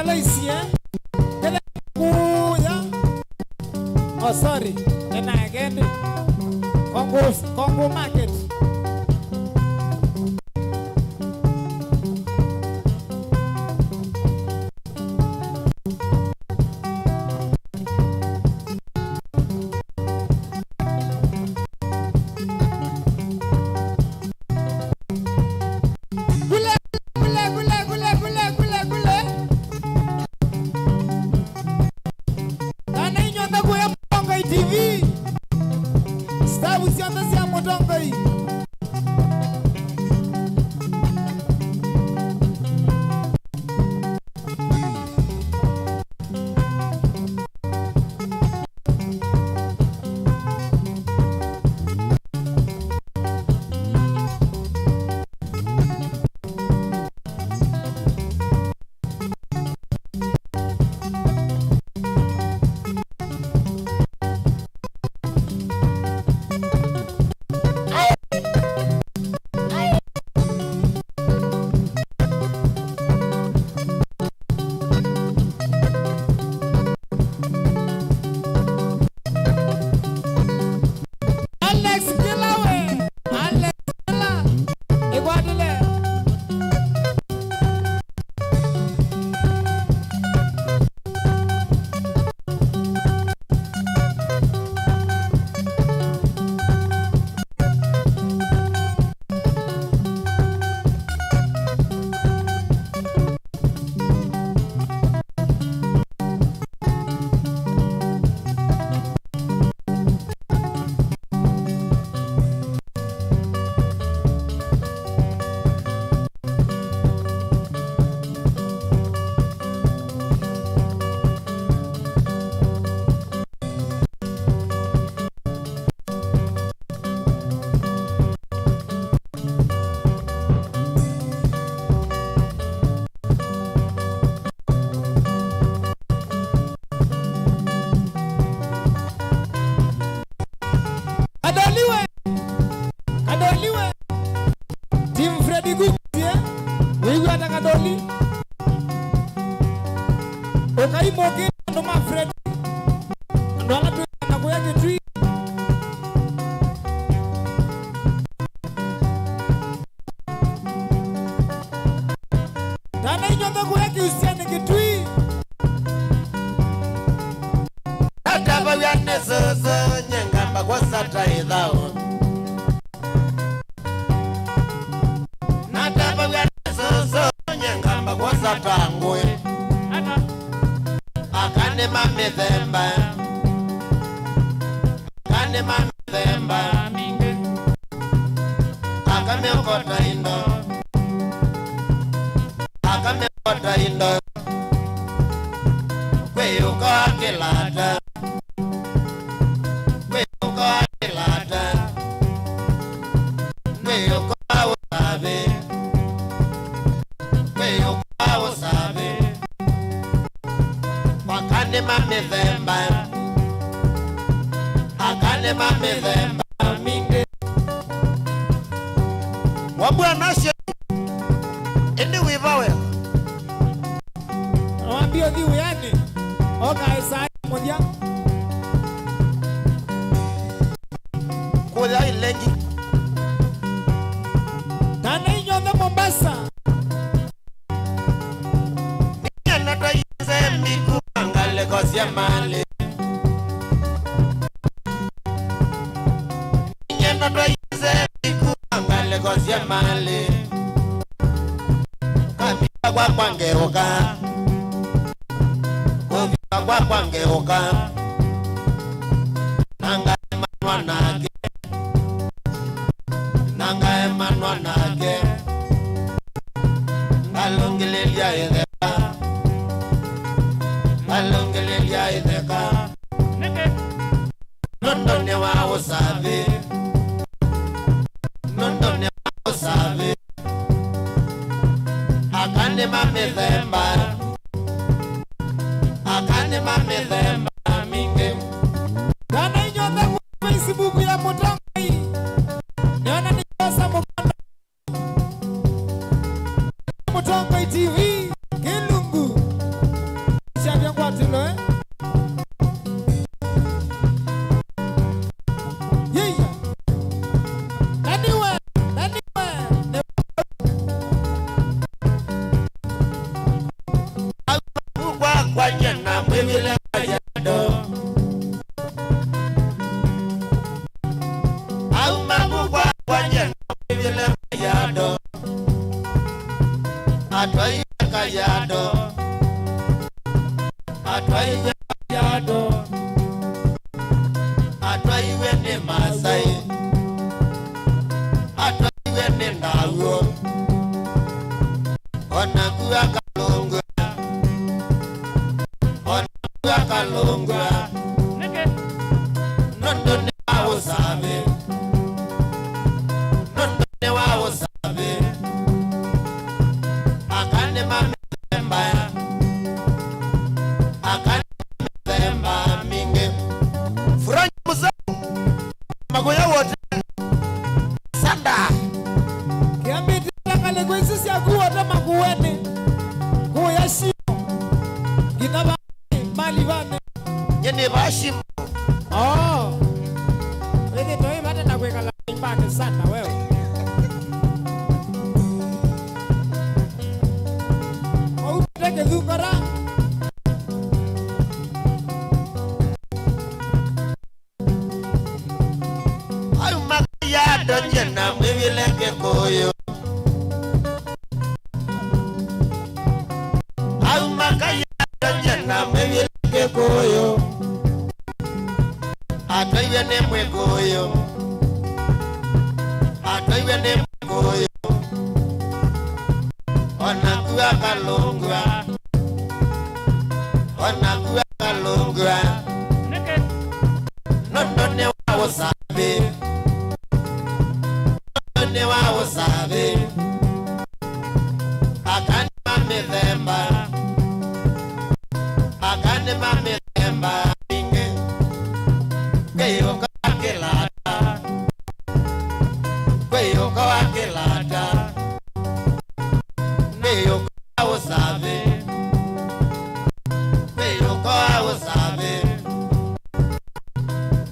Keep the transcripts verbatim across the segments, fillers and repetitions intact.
Kalaisi, eh? Kele kuya. Oh, sorry. Nena agende. Kongo, Kongo Market. Kule, kule, kule. Kana inyonthe kuya Mũtongoi T V. Stavu syonthe sya Mũtongoi. Alex Kilawe, Alex Kila, ĩkwatĩle. Kadoliwe. Kadoliwe. Team Freddy Guksie. Wĩw'a ata Kadoli? Ũkaimũkĩte andũ ma Freddy. Andũ ala twĩana kũya Kĩtui. Kana inyonthe kũya Kĩusianĩ Kĩtui. Natavaw'a nĩ sũsũ, nye ngamba kwosa ta ĩthaũ. Natavaw'a nĩ sũsũ, nye ngamba kwosa ta ngũĩ. Aka nĩ ma mĩthemba. Aka nĩ ma mĩthemba mingĩ. Aka meũkota indo. Aka meũkota indo. Kwĩyũka kĩlata. Kwĩyũka kĩlata. Kwĩyũka ũsavĩ. Kwĩyũka ũsavĩ. Aka nĩ ma mĩthemba. Aka nĩ ma mĩthemba mingĩ. Wambua nasyo, ĩndĩ wĩva wĩa? Wambie ũthi wĩanĩ, oka ĩsaa ya mũthya. Kũya ilengi. Kana inyonthe Mombasa. Ninyie ndoto ize mbiku ngalĩko sya malĩ. Ninyie ndoto ize mbiku ngalĩko sya malĩ. Kavika kwakwa ngeũka. Kũvika kwakwa ngeũka. Na ngaemanwa nake. Na ngaemanwa nake. Ngalũngĩlĩlya ĩtheka. Ngalũngĩlĩlya ĩtheka. Nũndũ nĩ wa ũsavĩ. Nũndũ nĩ wa ũsavĩ. Aka nĩ ma mĩthemba. Aka nĩ ma mĩthemba mingĩ. Kana inyonthe Facebook ya Mũtongoi. Nĩona nĩkyosa mũkono. Mũtongoi T V, Kĩlungu. kwakwa nyie na mwĩvĩle Kajiado. Auma kũu kwakwa nyie na mwĩvĩle Kajiado. Atwaiwe Kajiado. Atwaiwe Kajiado. Atwaiwe nĩ Maasai. Atwaiwe nĩ Ndaw'o. Onaku akalũngw'a. Onaku akalũngw'a. Nũndũ nĩ wa ũsavĩ. Nũndũ nĩ wa ũsavĩ. Aka nĩ ma mĩthemba. Aka nĩ ma mĩthemba mingĩ. Frank Musau, Makuya wote. Sanda. Kĩambĩte ngalĩko isu syaku wote Makueni. Kuya shimo. Nginya va mali vane. Nyie nĩ va shimo. Oh. Ĩthĩ toi vate na kwĩkala mbate sana wewe. Waumĩte Kĩthungora. Auma Kajiado nyie na mwĩvĩle Kĩkũyũ. Auma Kajiado nyie na mwĩvĩle Kĩkũyũ. Atwaiwe nĩ Mwĩkũyũ. Atwaiwe nĩ Mwĩkũyũ. Onaku akalũngw'a. Onaku akalũngw'a. Nũndũ nĩ wa ũsavĩ. Nũndũ nĩ wa ũsavĩ. Aka nĩ ma mĩthemba. Aka nĩ ma mĩthemba mingĩ. Kwĩ ũka wa kĩlata. Kwĩ ũka wa kĩlata. Kwĩ ũka wa ũsavĩ. Kwĩ ũka wa ũsavĩ.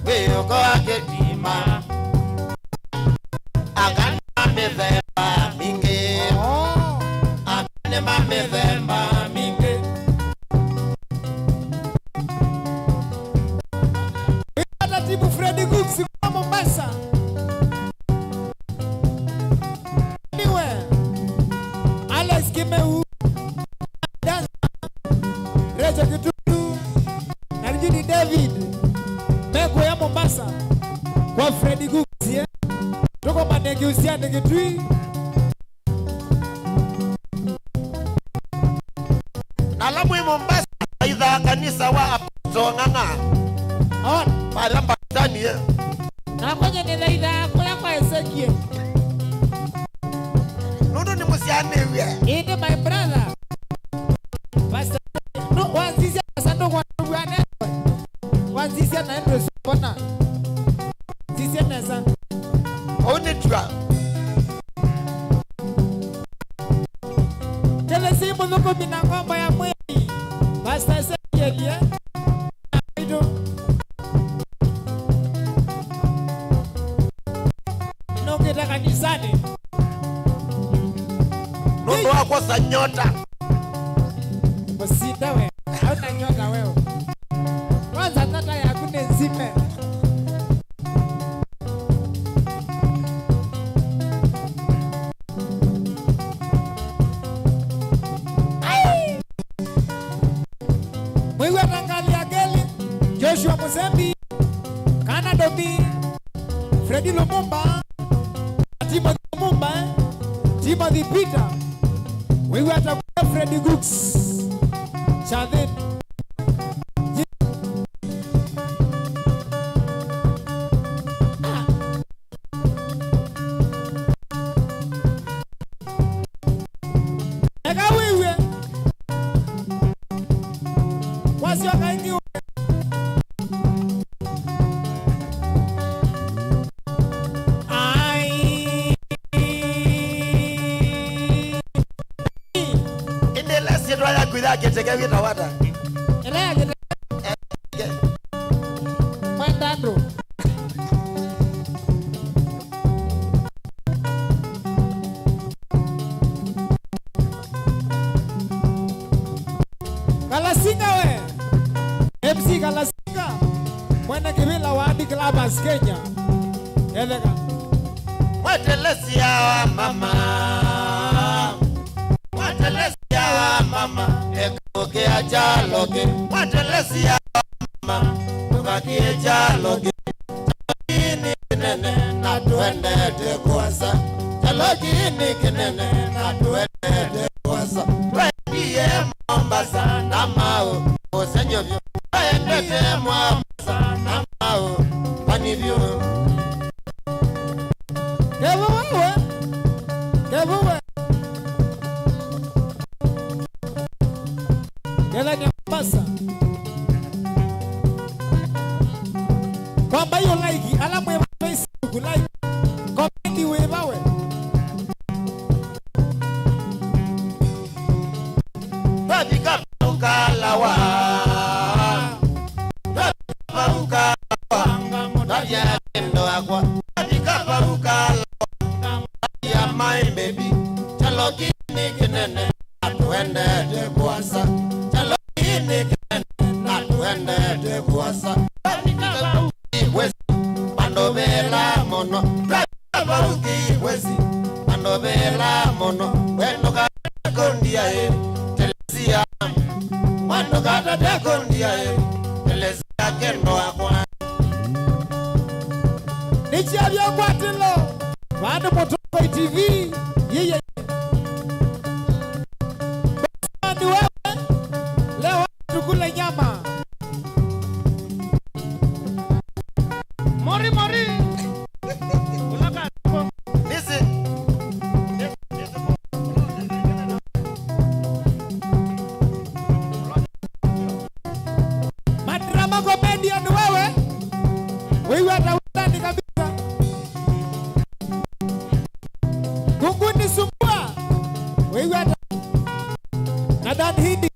Kwĩ ũka wa kĩtima. Aka nĩ ma mĩthemba mingĩ. Oh. Aka nĩ ma mĩthemba mingĩ. Wĩkata timu Freddy Cooks kuma Mombasa. Anyway, Alex Kimeu, Dansa, Rachel Kitutu, na Judy David, mekuya Mombasa kwa Freddy Cooks, eh? Tũkomane kĩusianĩ Kĩtui. Na ala mwĩ Mombasa, thaithaa kanisa wa Apostle Ng'ang'a. On. Pale Mbatani, eh. Nakwa nyie nĩthaithaa kũla kwa Ezekiel. Nũndũ nĩmũsyaanĩw'e. Ĩndĩ my brother. Pastor, no, wanzisya nesa ndũkwona ũw'ane. Wanzisya na ĩndũ ĩsu mbona. Wanzisya nesa. Ũu nĩ tw'a. Kelesi mũthũkũmi na ngombo ya mwĩĩ. Pastor Ezekiel, eh? Aitũ. Nũkĩte kanisanĩ. Nũndũ wa kwosa nyota. Mũsinda we. Hauna nyota wewe. Kwanza tata yaku nĩ nzime. Ai! Mwĩw'a ta ngalĩ ya kelĩ, Joshua Mũsembi, Kana Ndomi, Freddy Lumumba, Timothy Lumumba, eh? Timothy Peter, mwĩw'a ta Freddy Cooks, Chathini. Eka wĩw'e. Kwasyoka ĩngĩ ũwe. Ai. Ĩndĩ ĩla syĩtwa yaku ya kĩteke wĩtawa ata? Ĩla ya kĩteke. Eh, ke- Mwenda andũ. Kalasinga we. M C Kalasinga. Mwene kĩvĩla wa Adi Clubbers Kenya. Etheka. Mwatelesia wa mama. Mwatelesia wa mama. Eka ũkĩa kyalo kĩ. Mwatelesia wa mama. Ndũkakie kyalo kĩ. Kyalo kĩ nĩ kĩnene na tũendete kũasa. Kyalo kĩ nĩ kĩnene na tũendete kũasa. Twaendie Mombasa na maũ ũsengy'o vyũ. Twaendete Mombasa na maũ pani vyũ. Kevũwe we. Kevũwe. Kethania Mombasa. Kwamba hiyo like, ala mwĩ Facebook like. Comment wĩ vawe. Twavika vau kalawa. Twavika vau kalawa. Twavya kendo akwa. Twavika vau kalawa. Ya my baby. Kyalo kĩ nĩ kĩnene. Na tũendete kũasa. Kyalo kĩ nĩ kĩnene, na tũendete kũasa. Twavika vau kĩwesi, vandũ vela mũno. Twavika vau kĩwesi, vandũ vela mũno. We ndũkate kũndia ĩ, telesia. We ndũkatate kũndia ĩ, telesia kendo akwa. Nĩkyavya kwatĩlo, vandũ Mũtongoi T V, yĩye. Ni wewe, leo tukule nyama. Mori, mori. Listen. Madrama comedian wewe. Wewe hata utani kabisa. Kunguni sumbua. Wewe hata. Na Dan Hindis.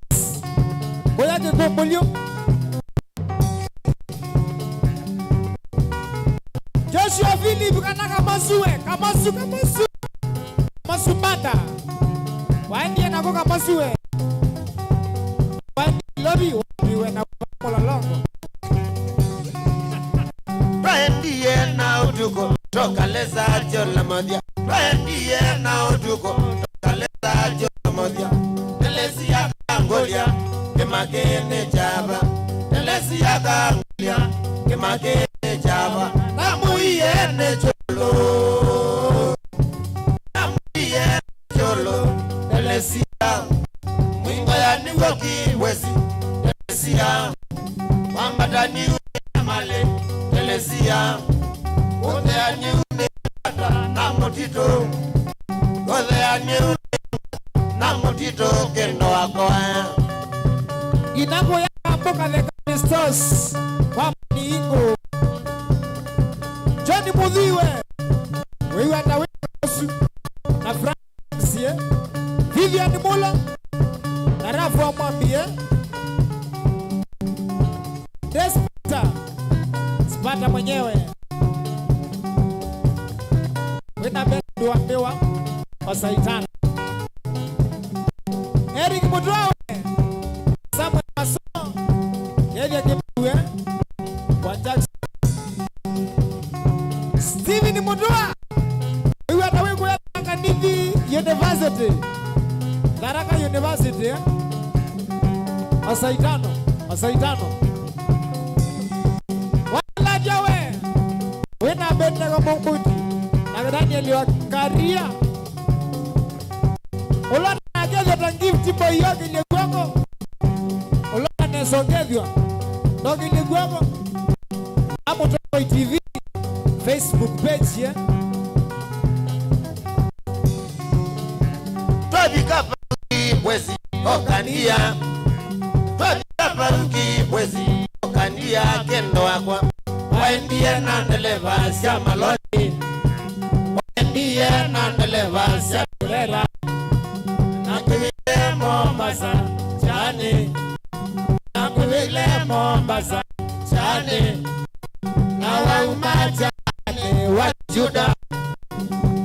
Koya kikumbulio. Joshua Philip kana Kamasue, Kamasu, Kamasu. Kamasu Mbata. Waendie nako Kamasue. Waendie Nairobi, wapiwe na Mlolongo. Twaendie na ũtukũ, tũkalesa kyola mũthya. Twaendie na ũtukũ, tũkalesa kyola mũthya. Telesia kangũlya, kĩmakĩnĩ kyava. Telesia kangũlya, kĩmakĩnĩ kyava. Namũie nĩ kyũlũ. Namũie kyũlũ, telesia. Mwingo ya nĩw'o kĩwesi, telesia. Wambata nĩu nĩ malĩ, telesia. Ũthea nĩu nĩ ata na mũtitũ. Ũthea nĩu nĩ na mũtitũ kĩndo akoa. Inako ya kambo katheka Christos kwa mani ingo. John Muthiwe. Wewe hata wewe na Frank Sie, Vivian Mula, na Rafu Amwambie, Despota, Spata mwenyewe. Wĩna Beth Ndũambĩwa, Osaitana. Eric Mũtwawe, Samuel Masomo, Kevia Kĩmue, kwa Jackson. Steven Mutua. Wĩw'a ta wĩ kũya Tharaka Nithi University. Tharaka University, eh? Osaitano, Osaitano. Walatya we. Wĩna Abednego Mũkũti. Na Daniel wa Karia. Ũla nakethwa ta gift boy yokĩlye kw'oko. Ũla nesongethwa ndokĩlye kw'oko. Amũtongoi T V Facebook page ye. Twavika vau kĩwesi okania. Twavika vau kĩwesi okania kendo wakwa. Waendie na ndeleva sya maloli. Waendie na ndeleva sya turera. Na kũvile Mombasa kyani. Na kũvile Mombasa kyani. Na wauma kyani wa Juda.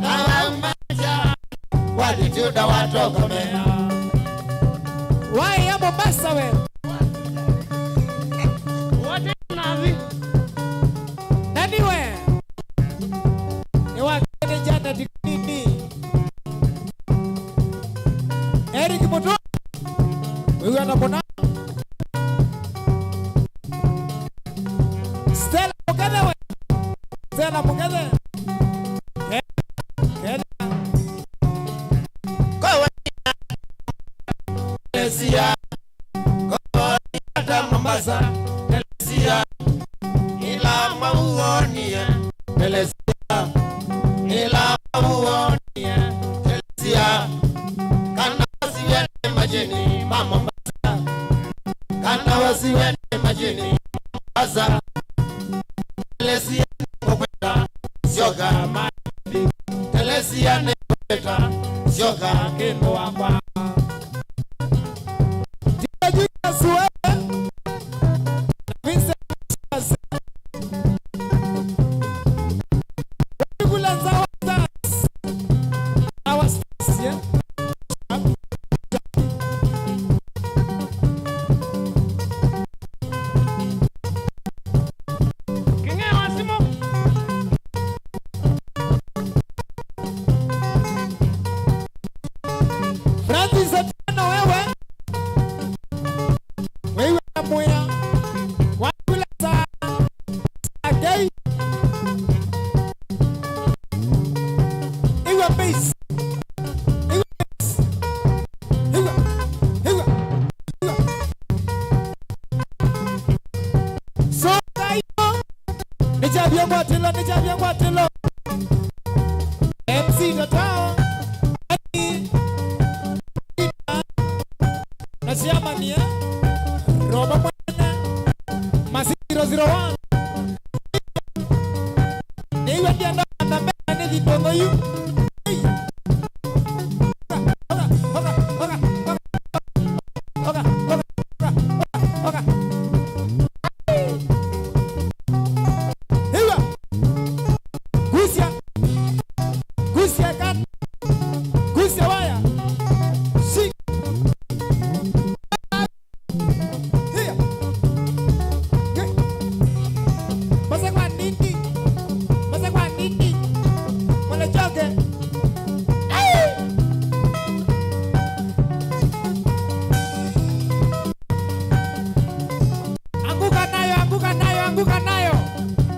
Na wauma kyani wa Juda watokomea. Waĩ ya Mombasa we. Mũna. Stella Mũkethe we. Stella Mũkethe. Ke-, Kenya. Kowe Telesia. Kowe hata Mombasa. Telesia. Ila mauonie. Telesia. Ila mauonie. Telesia. Kana wasiwe ni majini ma Mombasa. Kana wasiwe ni majini ma Mombasa. Telesia nĩngũkwĩta syoka maĩ. Telesia nĩngũkwĩta syoka kĩndũ wakwa. Tina Julius wewe. Vincent Julius. Kula Nzawa Stars. Nzawa Stars, yeah. Kĩng'ea wa simũ. Francis Otieno wewe. Wĩw'a na mwĩa. Wakula saa. Akei. Iwa bass. Iwa bass. Iwa. Iwa. Iwa. So, kayo. Nĩkyavya ngwatĩlo, nĩkyavya ngwatĩlo. M C Tatao. Ani. Na chairman, eh? Roba mwana. Masi zero zero one. Nĩw'a ndienda kũtambea nĩ thitono yu. Hey. Hoga, hoga, hoga, hoga. Hoga, hoga, hoga, hoga. Hey. Hiwa. Gusia. Gusia kata. Gusia waya. Shika. Hiya. Ge-, masa kwa nini? Masa kwa nini? Mwana choke. Hey! Anguka nayo, anguka nayo, anguka nayo.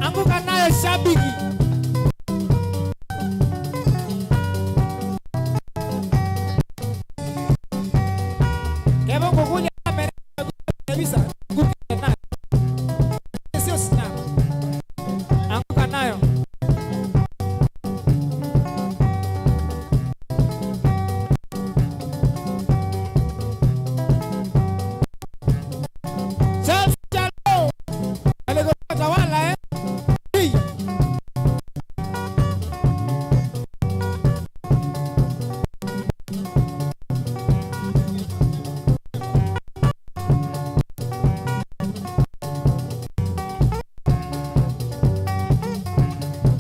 Anguka nayo, shabiki. Kevo ngukunya kamera kabisa, ngupite nayo. Sio sina. Anguka nayo. Charles Jalo. Alikuwa tawala, eh? Hey.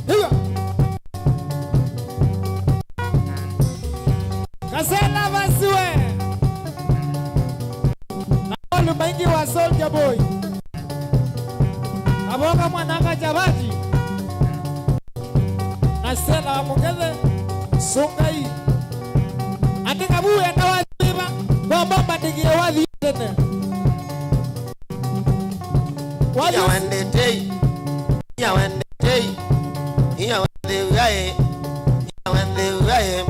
Hiyo. Kasela Vasiwe. Na olu maingi wa Soldier Boy. Kavoka mwanaka Chavati. Na Stella wa Mũkethe, Sungai. Andĩka vu wenda wa thiva, kwa mbamba ndĩkie wathi tene. Wathi. Inya wendetei, inya wendetei, inya wendewai, inya wendewai.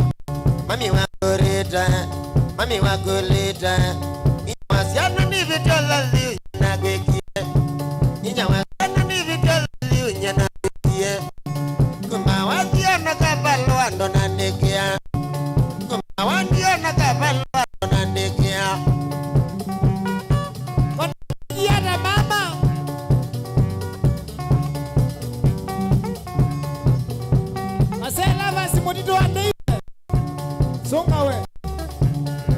Mami wakulita, mami wakulita. Inya wasiana ni vitala liu na gwekie. Inya wasiana ni vitala liu na gwekie. Kuma wathiana kavalwa ndonanĩkĩa. Kuma wathiana kavalwa ndonanĩkĩa. Ndonanĩkĩa na mama. Asela basi mũtitũ wa ndĩi. Sũnga we.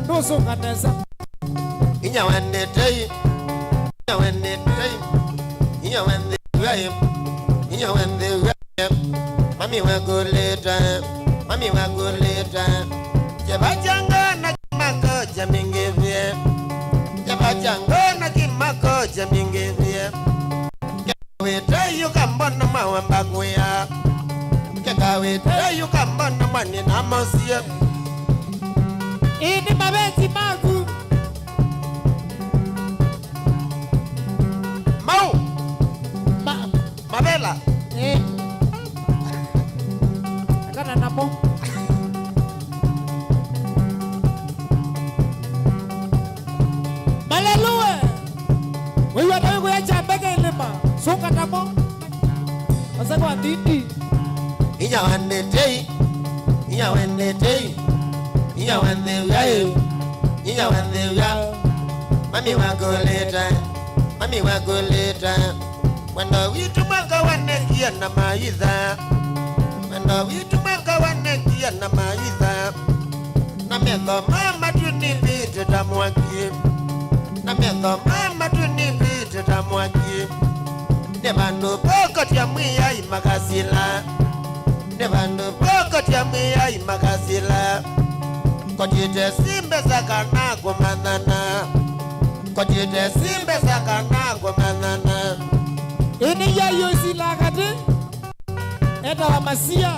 Ndũsũnga nesa. Inya wendetei. Inya wendetei. Inya wendetei. Inya wendetei. Mami wakulita. Mami wakulita. Cheva chango na kimako cha mingivie. Cheva chango na kimako cha mingivie. Wĩte yu kambona mawamba kwĩa. Keka wĩte yu kambona mani na mosie. Ĩĩ nĩ mavenzi maku. Didi. Inya wa ndetei, inya wa ndetei, inya wa nthew'a ĩ, inya wa nthew'a. Mami wakũlĩta, mami wakũlĩta. Mwenda witũ mwaka wanekie na maitha. Mwenda witũ mwaka wanekie na maitha. Na metho ma matu nĩvĩte ta mwaki. Na metho ma matu nĩvĩte ta mwaki. Nĩ vandũ vokotya Mwĩai makasila. Nĩ vandũ vokotya Mwĩai makasila. Kotyĩte si mbesa kana kũmanyana. Kotyĩte si mbesa kana kũmanyana. Ĩnĩ yayũsila katĩ. Etawa Masia.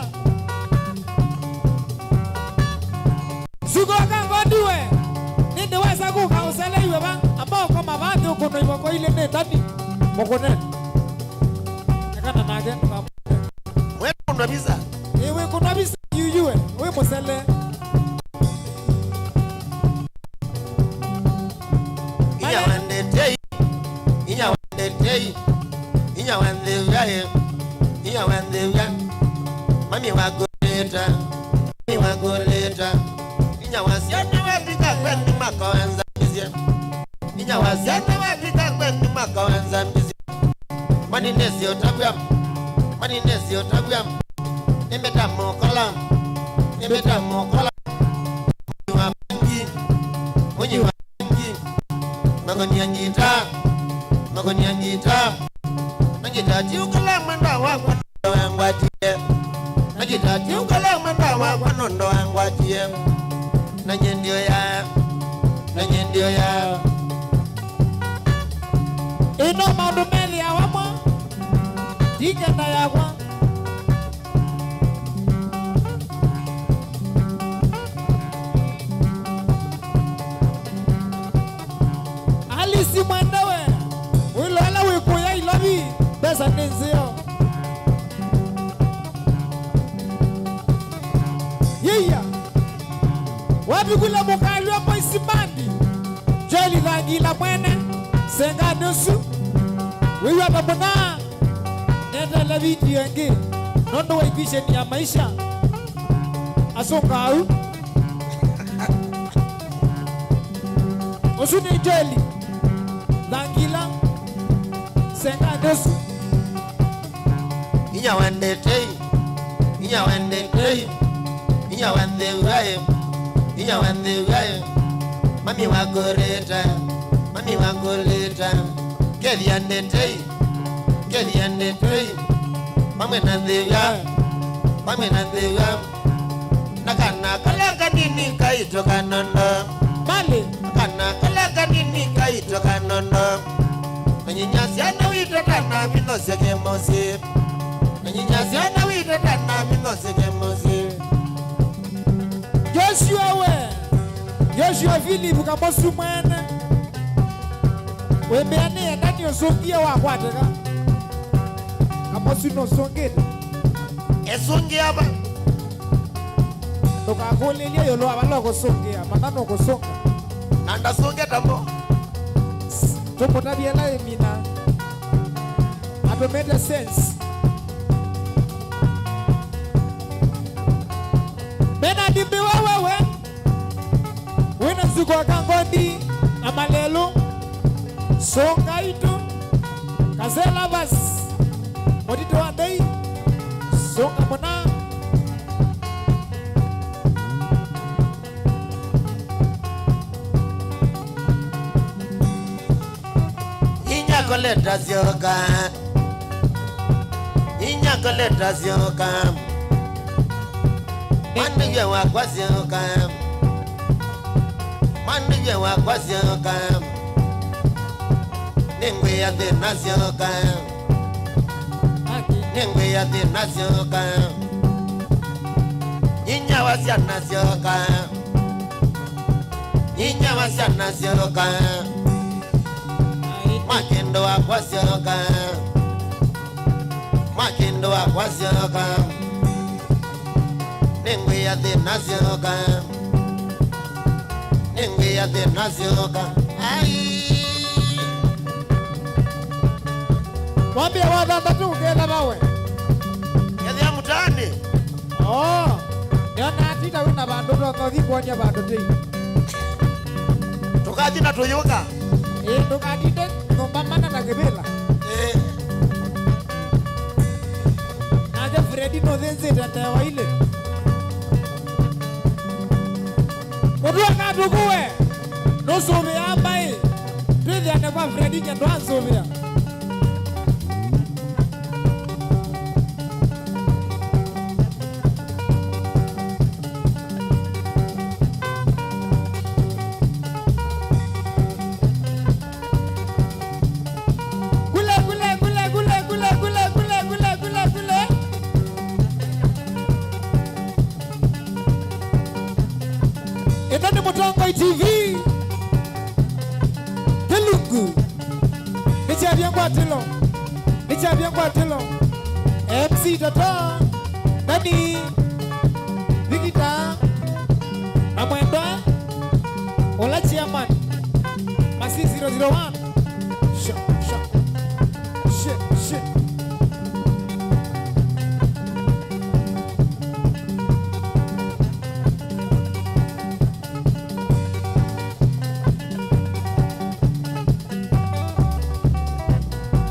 Suko kangondiwe. Nĩndĩ wesa kũka ũseleiwe va. Amba ũkoma va nthĩ ũkũnwa ivoko ilĩ nĩ tani. Mũkũne. Ekana nake ndũkamũkũne. Mwe kũnwa visa. Ĩ wĩ kũnwa visa yuyuwe. Wĩ mũsele. Inya wa ndetei, inya wa ndetei, inya wa nthĩw'a ĩ, inya wa nthĩw'a. Mami wakũlĩta, mami wakũlĩta. Inya wa syana wavika kwenyu makoanza mbizi. Inya wa syana wavika kwenyu makoanza mbizi. Mani nĩsĩ ũtavw'a, mani nĩsĩ ũtavw'a. Nĩmbĩta mũkola, nĩmbĩta mũkola. Mũnyi wa bangi, mũnyi wa bangi. Makũnia ngita, makũnia ngita. Na ngita tiũkala mwenda wakwa nũndũ wangwatie. Na ngita tiũkala mwenda wakwa nũndũ wangwatie. Na nyie ndioya, na nyie ndioya. Ĩno maũndũ methĩawa mwa, ti ngenda yakwa. Alisi mwendewe, wĩlo ala wĩ kũya Ilovi, mbesa nĩ nzeo. Yĩia, wavikule mũkalw'a Moisimandi, Joeli Thangila mwene, senganĩ ũsu, wĩw'a ta mũna. Nĩeteele video ĩngĩ nũndũ wa equation ya maisha. Asũnga au. Ũsu nĩ Joeli Thangila. Senga nũsu. Inya wa ndetei, inya wa ndetei, inya wa nthĩw'a ĩ, inya wa nthĩw'a ĩ. Mami wakũlĩta, mami wakũlĩta. Kethia ndetei. Kethia ndetei, pamwe na nthĩw'a, pamwe na nthĩw'a. Na kana kala kanini kaitũ kanono. Mali. Kana kala kanini kaitũ kanono. Na nyinya syana witũ tana mĩthosye kĩmũsyĩ. Na nyinya syana witũ tana mĩthosye kĩmũsyĩ. Joshua we, Joshua Philip Kamosu mwene. Wĩmbĩa nĩ enda nĩ ũsũngĩe wakwatĩka. Kamosu nũsũngĩte. Esũngĩa va? Ndũkakũlĩlye ĩũlũ wa vala ũkũsũngĩa, mana nũkũsũnga. Na ndasũngĩte mo. Tũmũtavye ĩla ĩmina. Atũmĩte sense. Bernard Mbiwa wewe, wĩna nzuko ya Kangondi na Malelũ, Sũnga itũ, Kasela Vas, Mũtitũ wa Ndei, Sũnga mũna. Inya koleta syoka. Inya koleta syoka. Mwanĩw'a wakwa syoka. Mwanĩw'a wakwa syoka. Nĩngwĩa thĩna syoka. Nĩngwĩa thĩna syoka. Inya wa syana syoka. Inya wa syana syoka. Makĩndũ wakwa syoka. Makĩndũ wakwa syoka. Nĩngwĩa thĩna syoka. Nĩngwĩa thĩna syoka. Ai. Mwambie wa thanthatũ ũkethela vawe. Andũ tũtonya ũthi kwonia vandũ tei. Tũkathi na tũyũka. Ĩĩ, ndũkatinde nyũmba mana na kĩvĩla. Ĩĩ. Nake Fredi nũthĩnzĩte ndewa ilĩ. Mũndũ akatũkũe. Nũsũvĩa mbaĩ. Twĩthĩane kwa Fredi nye ndwansũvĩa. Kule, kule, kule. Ĩno nĩ Mũtongoi T V. Kĩlungu. Nĩkyavya ngwatĩlo. Nĩkyavya ngwatĩlo. M C Toto. Nani? Vikita. Na Mwendwa. Ũla chairman. Masi zero zero one. Sha, sha. Shit, shit.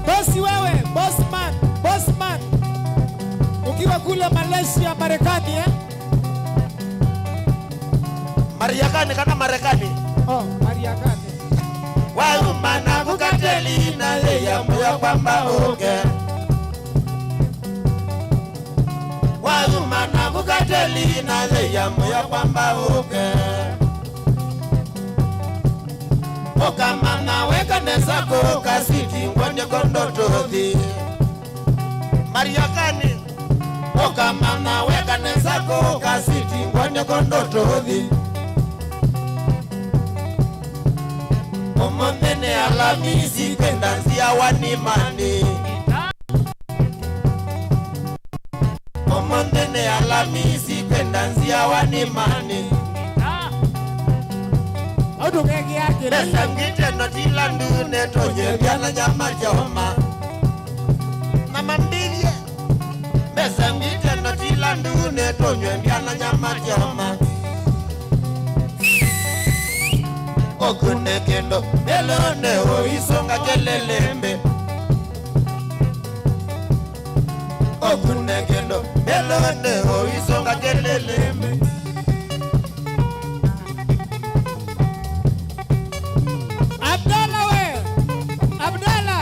Bosi wewe, boss man, boss man. Ukiwa kule Malaysia, Marekani, eh? Mariakani kana Marekani? Oh, Mariakani. Wauma na kukateli na yeya moyo kwamba uke. Wauma na kukateli na yeya moyo kwamba uke. Ukamana weka nesa ko kasiti ngwende kondotothi. Mariakani. Ũkamana weka nesa kũka siti ngwende kũndũ tũthi. Ũmũnthĩ nĩ Alamisi kwenda nzia wa Nimani. Ũmũnthĩ nĩ Alamisi kwenda nzia wa Nimani. Au tũkekĩa kĩlele. Mesa ngite notila ndu nĩtũnywe mbya na nyama kyaoma. Na mambĩthye. Mesa ngite notila ndu nĩtũnywe mbya na nyama kyaoma. Ũkune kĩndũ mbelonĩ ũisũnga kĩlĩlĩmbĩ. Ũkune kĩndũ mbelonĩ ũisũnga kĩlĩlĩmbĩ. Abdala we! Abdala!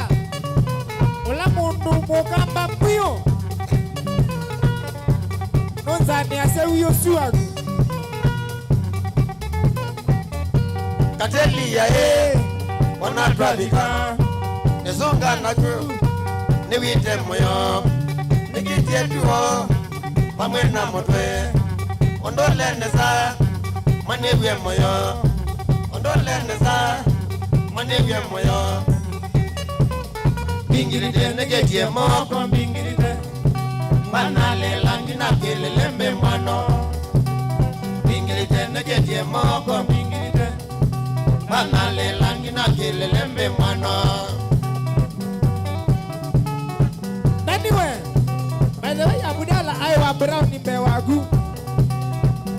Ũla mũndũ mũkamba mbio. Nũnzanĩasya wĩ ũsu waku. Katelia ĩ, ona twavika, nĩsũnga naku, nĩwĩte mũyo, nĩkĩtie tuo, vamwe na mũtwe, ũndũle nesa, mwanĩw'e mũyo, ũndũle nesa, mwanĩw'e mũyo. Mbingilite, nĩkĩtie moko, mbingilite. Mbanalĩla nginya kĩlĩlĩmbĩ mwano. Mbingilite nĩkĩtie moko mbingilite. Mbanalĩla nginya kĩlĩlĩmbĩ mwano. Nani we? By the way, Abdala aĩ wa brown mbee waku.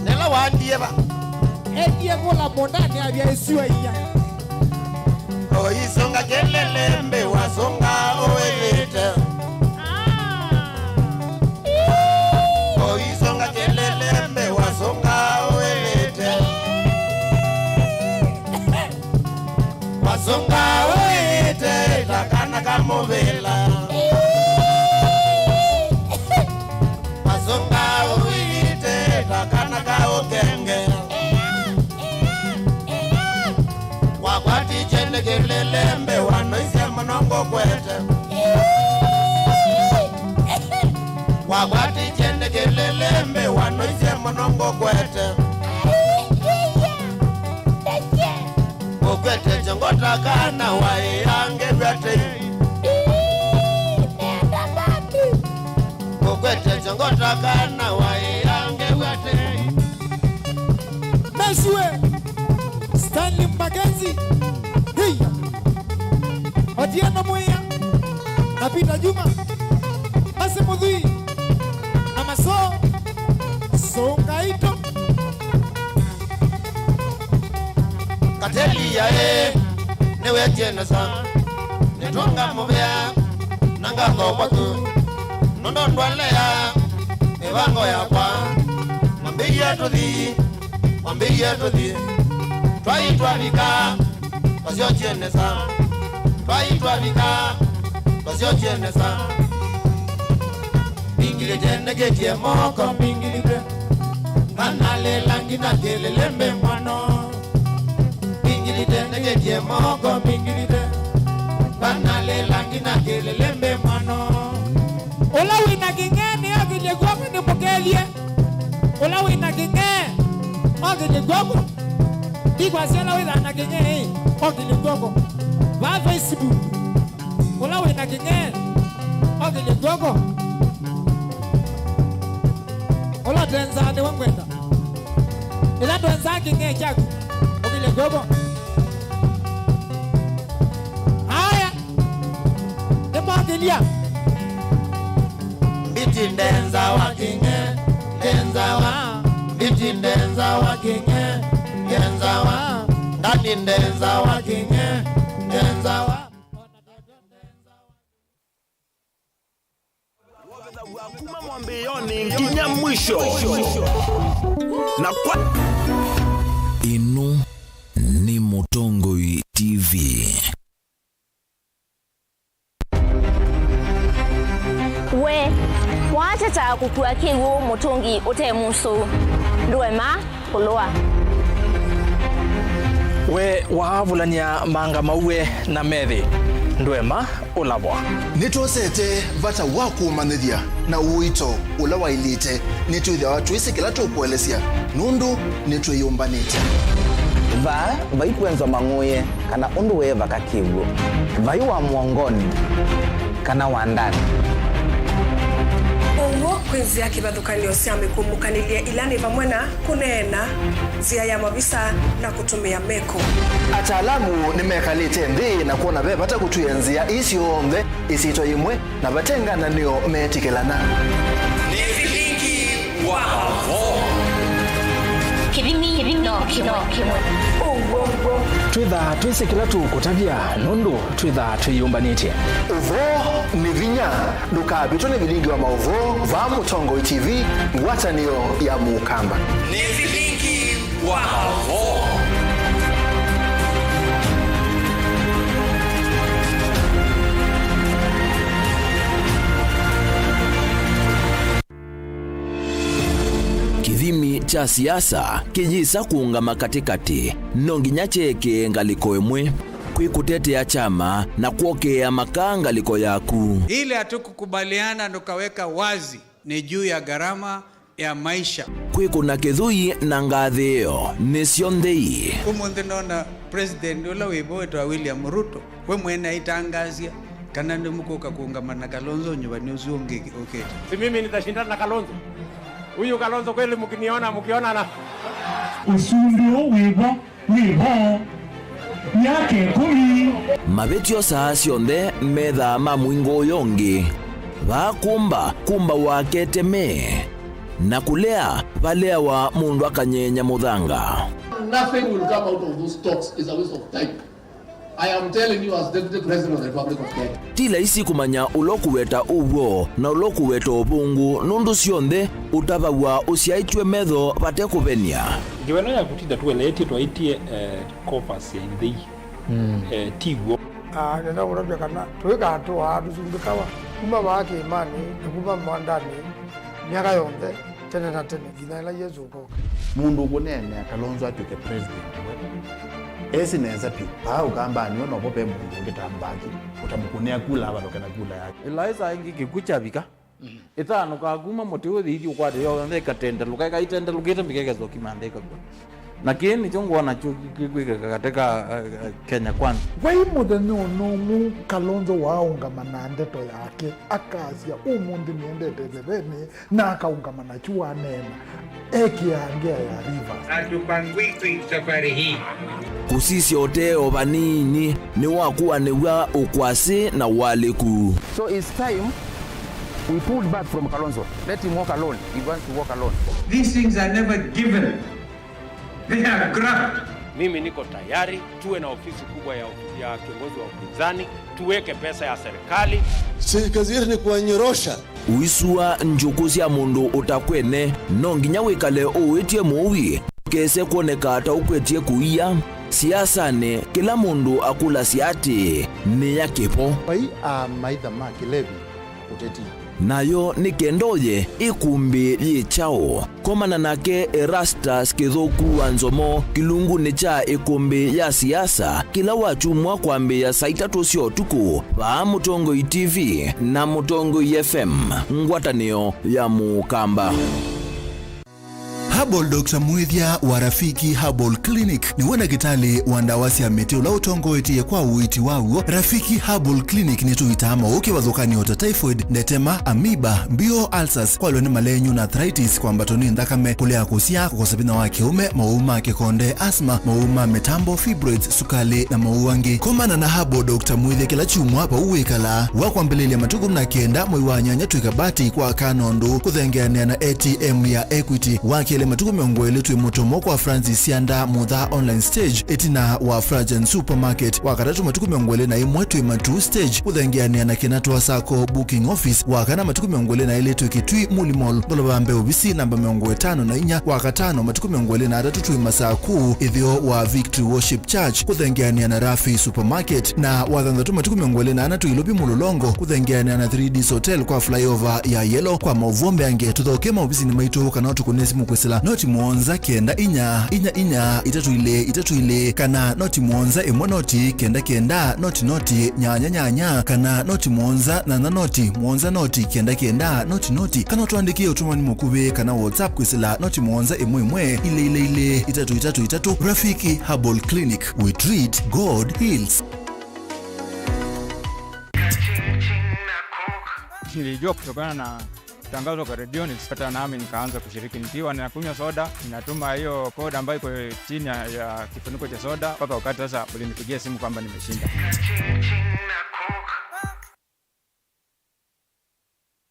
Nĩla waendie va? Endie kũla mũndanĩ avya ĩsua ia. Ũisũnga kĩlĩlĩmbĩ wasũnga ũĩlĩte. Ũisũnga kĩlĩlĩmbĩ wasũnga ũĩlĩte. Wasũnga ũĩlĩte ta kana ka mũvĩla. Wasũnga ũĩlĩte ta kana ka ũkenge. Wakwatikye nĩ kĩlĩlĩmbĩ wanoisye mũno ngũkwete. Wakwatikye nĩ kĩlĩlĩmbĩ wanoisye mũno ngũkwete. Ngũkwete kyongo ta kana waĩa ngĩw'a tei. Ngũkwete kyongo ta kana waĩa ngĩw'a tei. Mesiwe, Stanley Mackenzie, hiya. Otieno Mwĩa, na Peter Juma, Masi Mũthui, na Masoo, Sũngaito. Yaĩ, nĩwetie nesa, nĩtwonga mũvea na ngatho kwaku, nũndũ ndwalea mĩvango yakwa. Mwambĩie tũthi, mwambĩie tũthi, twaĩ twavika, twasyokie nesa, twaĩ twavika, twasyokie nesa. Mbingilĩte nĩkĩtie moko mbingilĩte, nganalĩla nginya kĩlĩlĩ mbĩ mwano. Mbingilite nĩkĩtie moko mbingilite, nganalĩla nginya kĩlĩlĩ mbĩ mwano. Ũla wĩ na kĩng'ee nĩokĩlye kw'oko nĩmũkethye. Ũla wĩ na kĩng'ee okĩlye kw'oko. Ndikwasya ũla wĩthaa na kĩng'ee, ĩ, okĩlye kw'oko. Vaa Facebook. Ũla wĩ na kĩng'ee, okĩlye kw'oko. Ũla ũtenza nĩwe ngwenda. Ĩla ndwenza kĩng'ee kyaku, ũkĩlye kw'oko. Aya, nĩmokĩlya. Mbiti ndenzawa kĩng'ee, ndenzawa. Mbiti ndenzawa kĩng'ee, ndenzawa. Ndani ndenzawa kĩng'ee, ndenzawa. Kuma mwambĩĩonĩ nginya mwisho. Na kwa ĩno nĩ Mũtongoi T V. We waatetaa kũkua kĩw'ũ mũtũngi ũte mũsũ? Ndũema kũlũa. We waavulany'a manga mauwe na methĩ, ndũema ũlavwa. Nĩtwosete vata wa kũũmanyĩthya na ũito ũla waĩlĩte. Nĩtwĩthĩawa twĩsĩ kĩla tũkũelesya nũndũ nĩtwĩyũmbanĩtye. Vaa vaikwenzwa mang'ũĩe kana ũndũ wĩ vaka kĩw'ũ, vai wa mũongonĩ kana wa ndani. Ũw'o kwĩ nzĩa kĩvathũkany'o sya mĩkũmũkanĩlye ila nĩ vamwe na kũneena, nzĩa ya mavisa, na kũtũmĩa meko. Ataalamu nĩmekalĩte nthĩ na kwona ve vata kũtw'ĩĩa nzĩa ii syonthe ĩsyĩtwa yĩmwe, na vate ngananĩo meetĩkĩlana. Nĩ vilingi wa maũvoo. Kĩthimi, kĩthimi no kĩmwe, kĩmwe. Ũw'o, ũw'o. Twĩthaa twĩsĩ kĩla tũkũtavya nũndũ twĩthaa twĩyũmbanĩtye. Ũvoo nĩ vinya. Ndũkavĩtwe nĩ vilingi wa maũvoo vaa Mũtongoi T V, ngwatanĩo ya Mũkamba. Nĩ vilingi wa maũvoo. Kĩthimi kya siasa kĩyĩsa kũũngama katĩkatĩ, no nginya kyeekĩe ngalĩko ĩmwe. Kwĩ kũtetea kyama na kwokĩĩa makaa ngalĩko yaku. Ile hatukukubaliana tukaweka wazi ni juu ya gharama ya maisha. Kwĩkũna kĩthũi na ngathĩĩo nĩ syonthe ii. Ũmũnthĩ nona President ũla wĩ vo wĩtawa William Ruto, we mwene aitangaasya kana nĩmũkũka kũũngama na Kalonzo nyuvanĩ ũsu ũngĩ ũkĩte. Si mimi nitashindana na Kalonzo? Huyu Kalonzo kweli mkiniona, mkionana? Ũsumbĩ ũũ wĩ vo. Wĩ vo myaka ĩkũmi. Mavĩtyo saa syonthe methaa ma mũingo ũyũ ũngĩ. Vaa kũmba, kũmba wakete me. Na kũlea, valeawa mũndũ akanyeenya mũthanga. Nothing will come out of those talks is a waste of time. I am telling you as Deputy President of the Republic of Kenya. Ti laisi kũmanya ũla ũkũweta ũw'o na ũla ũkũweta ũvũngũ, nũndũ syonthe ũtavaw'a ũsyaĩtw'e metho vate kũvenia. Ngewa ĩno ya kũtinda tũeleetye twaĩtye, eh, Corpus ya ĩthei. Mm. Eh, ti w'o. Ah, nenda kũtavya kana tũikatũaa tũsumbĩkawa kuma vaa kĩĩmanĩ na kuma mwandanĩ myaka yonthe, tene na tene, nginya ĩla Yesũ ũkoka. Mũndũ ũkũneenea Kalonzo atw'ĩke president we, esĩ nesa vyũ. Vaa Ũkambanĩ ũũ novo ve mũndũ ũngĩ ta Mbaki ũtamũkũnĩa kula avalũke na kula yake. Ĩlaĩsa ĩngĩ kĩkw'ũ kyavika. Mhm. Ĩtanũkaa kuma mũtĩ ũyũ ĩthi ũkwate yonthe ĩkatendelũka, ĩkaitendelũkĩte mbika ĩkesa ũkima nthĩ ĩkakw'a. Na kĩĩ nĩkyo ngwona kyo kĩkwĩkĩka katĩ ka, eh, eh, Kenya Kwanza. Vai mũthenya ona ũmwe Kalonzo waaũngama na ndeto yake, akasya, "Ũmũnthĩ nĩendete ĩthevenĩ," na akaũngama na kyu waneena, ekĩaa ngea ya Rivers. Hatupangwiki safari hii. Kũsisya ũtee o vanini nĩwakuanĩw'a ũkwasĩ na ũalĩku. So it's time we pulled back from Kalonzo. Let him walk alone. He wants to walk alone. These things are never given. They are graft. Mimi niko tayari tuwe na ofisi kubwa ya, ya kiongozi wa upinzani, tuweke pesa ya serikali. Sisi kazi yetu ni kuwanyorosha. Ũisua njũkũ sya mũndũ ũtakwene, no nginya wĩkale ũĩtye mũui, ndũkese kwoneka ta ũkwetye kũia. Siasanĩ, kĩla mũndũ akũlasya atĩĩ, nĩ ya kĩvo. Vai amaitha ma kĩlevi ũteti. Nayo nĩ kenda ũye ĩkũmbĩ yĩ kyaũ? Komana nake Erastus Kĩthũku wa Nzomo kĩlungunĩ kya ĩkũmbĩ ya siasa kĩla wakyumwa kwambĩĩa saa itatũ sya ũtukũ vaa Mũtongoi T V na Mũtongoi F M, ngwatanĩo ya Mũkamba. Herbal Doctor Mwĩthya wa Rafiki Herbal Clinic nĩwe ndakĩtalĩ wa ndawa sya mĩtĩ ũla ũtongoetye kwa ũiiti wa w'o. Rafiki Herbal Clinic nĩtũitaa maũũ kĩvathũkany'o ta typhoid, ndetema, amoeba, mbio, ulcers, kwalwa nĩ malenyu na arthritis, kwambatwa nĩ nthakame, kũlea kũsyaa, kũkosa vinya wa kĩũme, mawau ma kĩkonde, asthma, mawau ma mĩtambo, fibroids, sukalĩ, na mawau angĩ. Komana na Herbal Doctor Mwĩthya kĩla kyumwa vau wĩkalaa. Wa kwambĩlĩlya matukũ na kenda mwei wa nyanya twĩ Kabati kwa kana ũndũ kũthengeanĩa na A T M ya Equity. Wa kelĩ matukũ mĩongo ĩlĩ twĩ Mũtomo kwa Francis Sianda Mutha Online Stage ĩtina wa Frajan Supermarket. Wa katatũ matukũ mĩongo ĩlĩ na ĩmwe twĩ Matuu Stage kũthengeanĩa na Kĩnatwa Sacco Booking Office. Wa kana matukũ mĩongo ĩlĩ na ĩlĩ twĩ Kitui Muli Mall, ngolova mbee ovisi namba mĩongo ĩtano na inya. Wa katano matukũ mĩongo ĩlĩ na atatũ twĩ Masaku, ĩtheo wa Victory Worship Church, kũthengeanĩa na Rafi Supermarket, na wa thanthatũ matukũ mĩongo ĩlĩ na ana twĩ Ilovi Mũlolongo, kũthengeanĩa na three Ds Hotel kwa flyover ya Yellow. Kwa maũvoo mbeange, tũthoke maovisinĩ maitũ kana ũtũkũnĩe simũ kwĩsĩla noti mũonza kenda inya inya inya itatũ ilĩ itatũ ilĩ, kana noti mũonza ĩmwe noti kenda kenda noti noti nyanya nyanya, kana noti mũonza nyanya noti mũonza noti kenda kenda noti noti, kana ũtũandĩkĩe ũtũmani mũkuvĩ kana WhatsApp kwĩsĩla noti mũonza ĩmwe ĩmwe ilĩ ilĩ ilĩ itatũ itatũ itatũ. Rafiki Herbal Clinic, we treat, God heals. Nilijua kutokana na tangazo kwa redioni, hata nami nikaanza kushiriki nikiwa ninakunywa soda, ninatuma hiyo code ambayo iko chini ya, ya kifuniko cha soda, mpaka wakati sasa ulinipigia simu kwamba nimeshinda.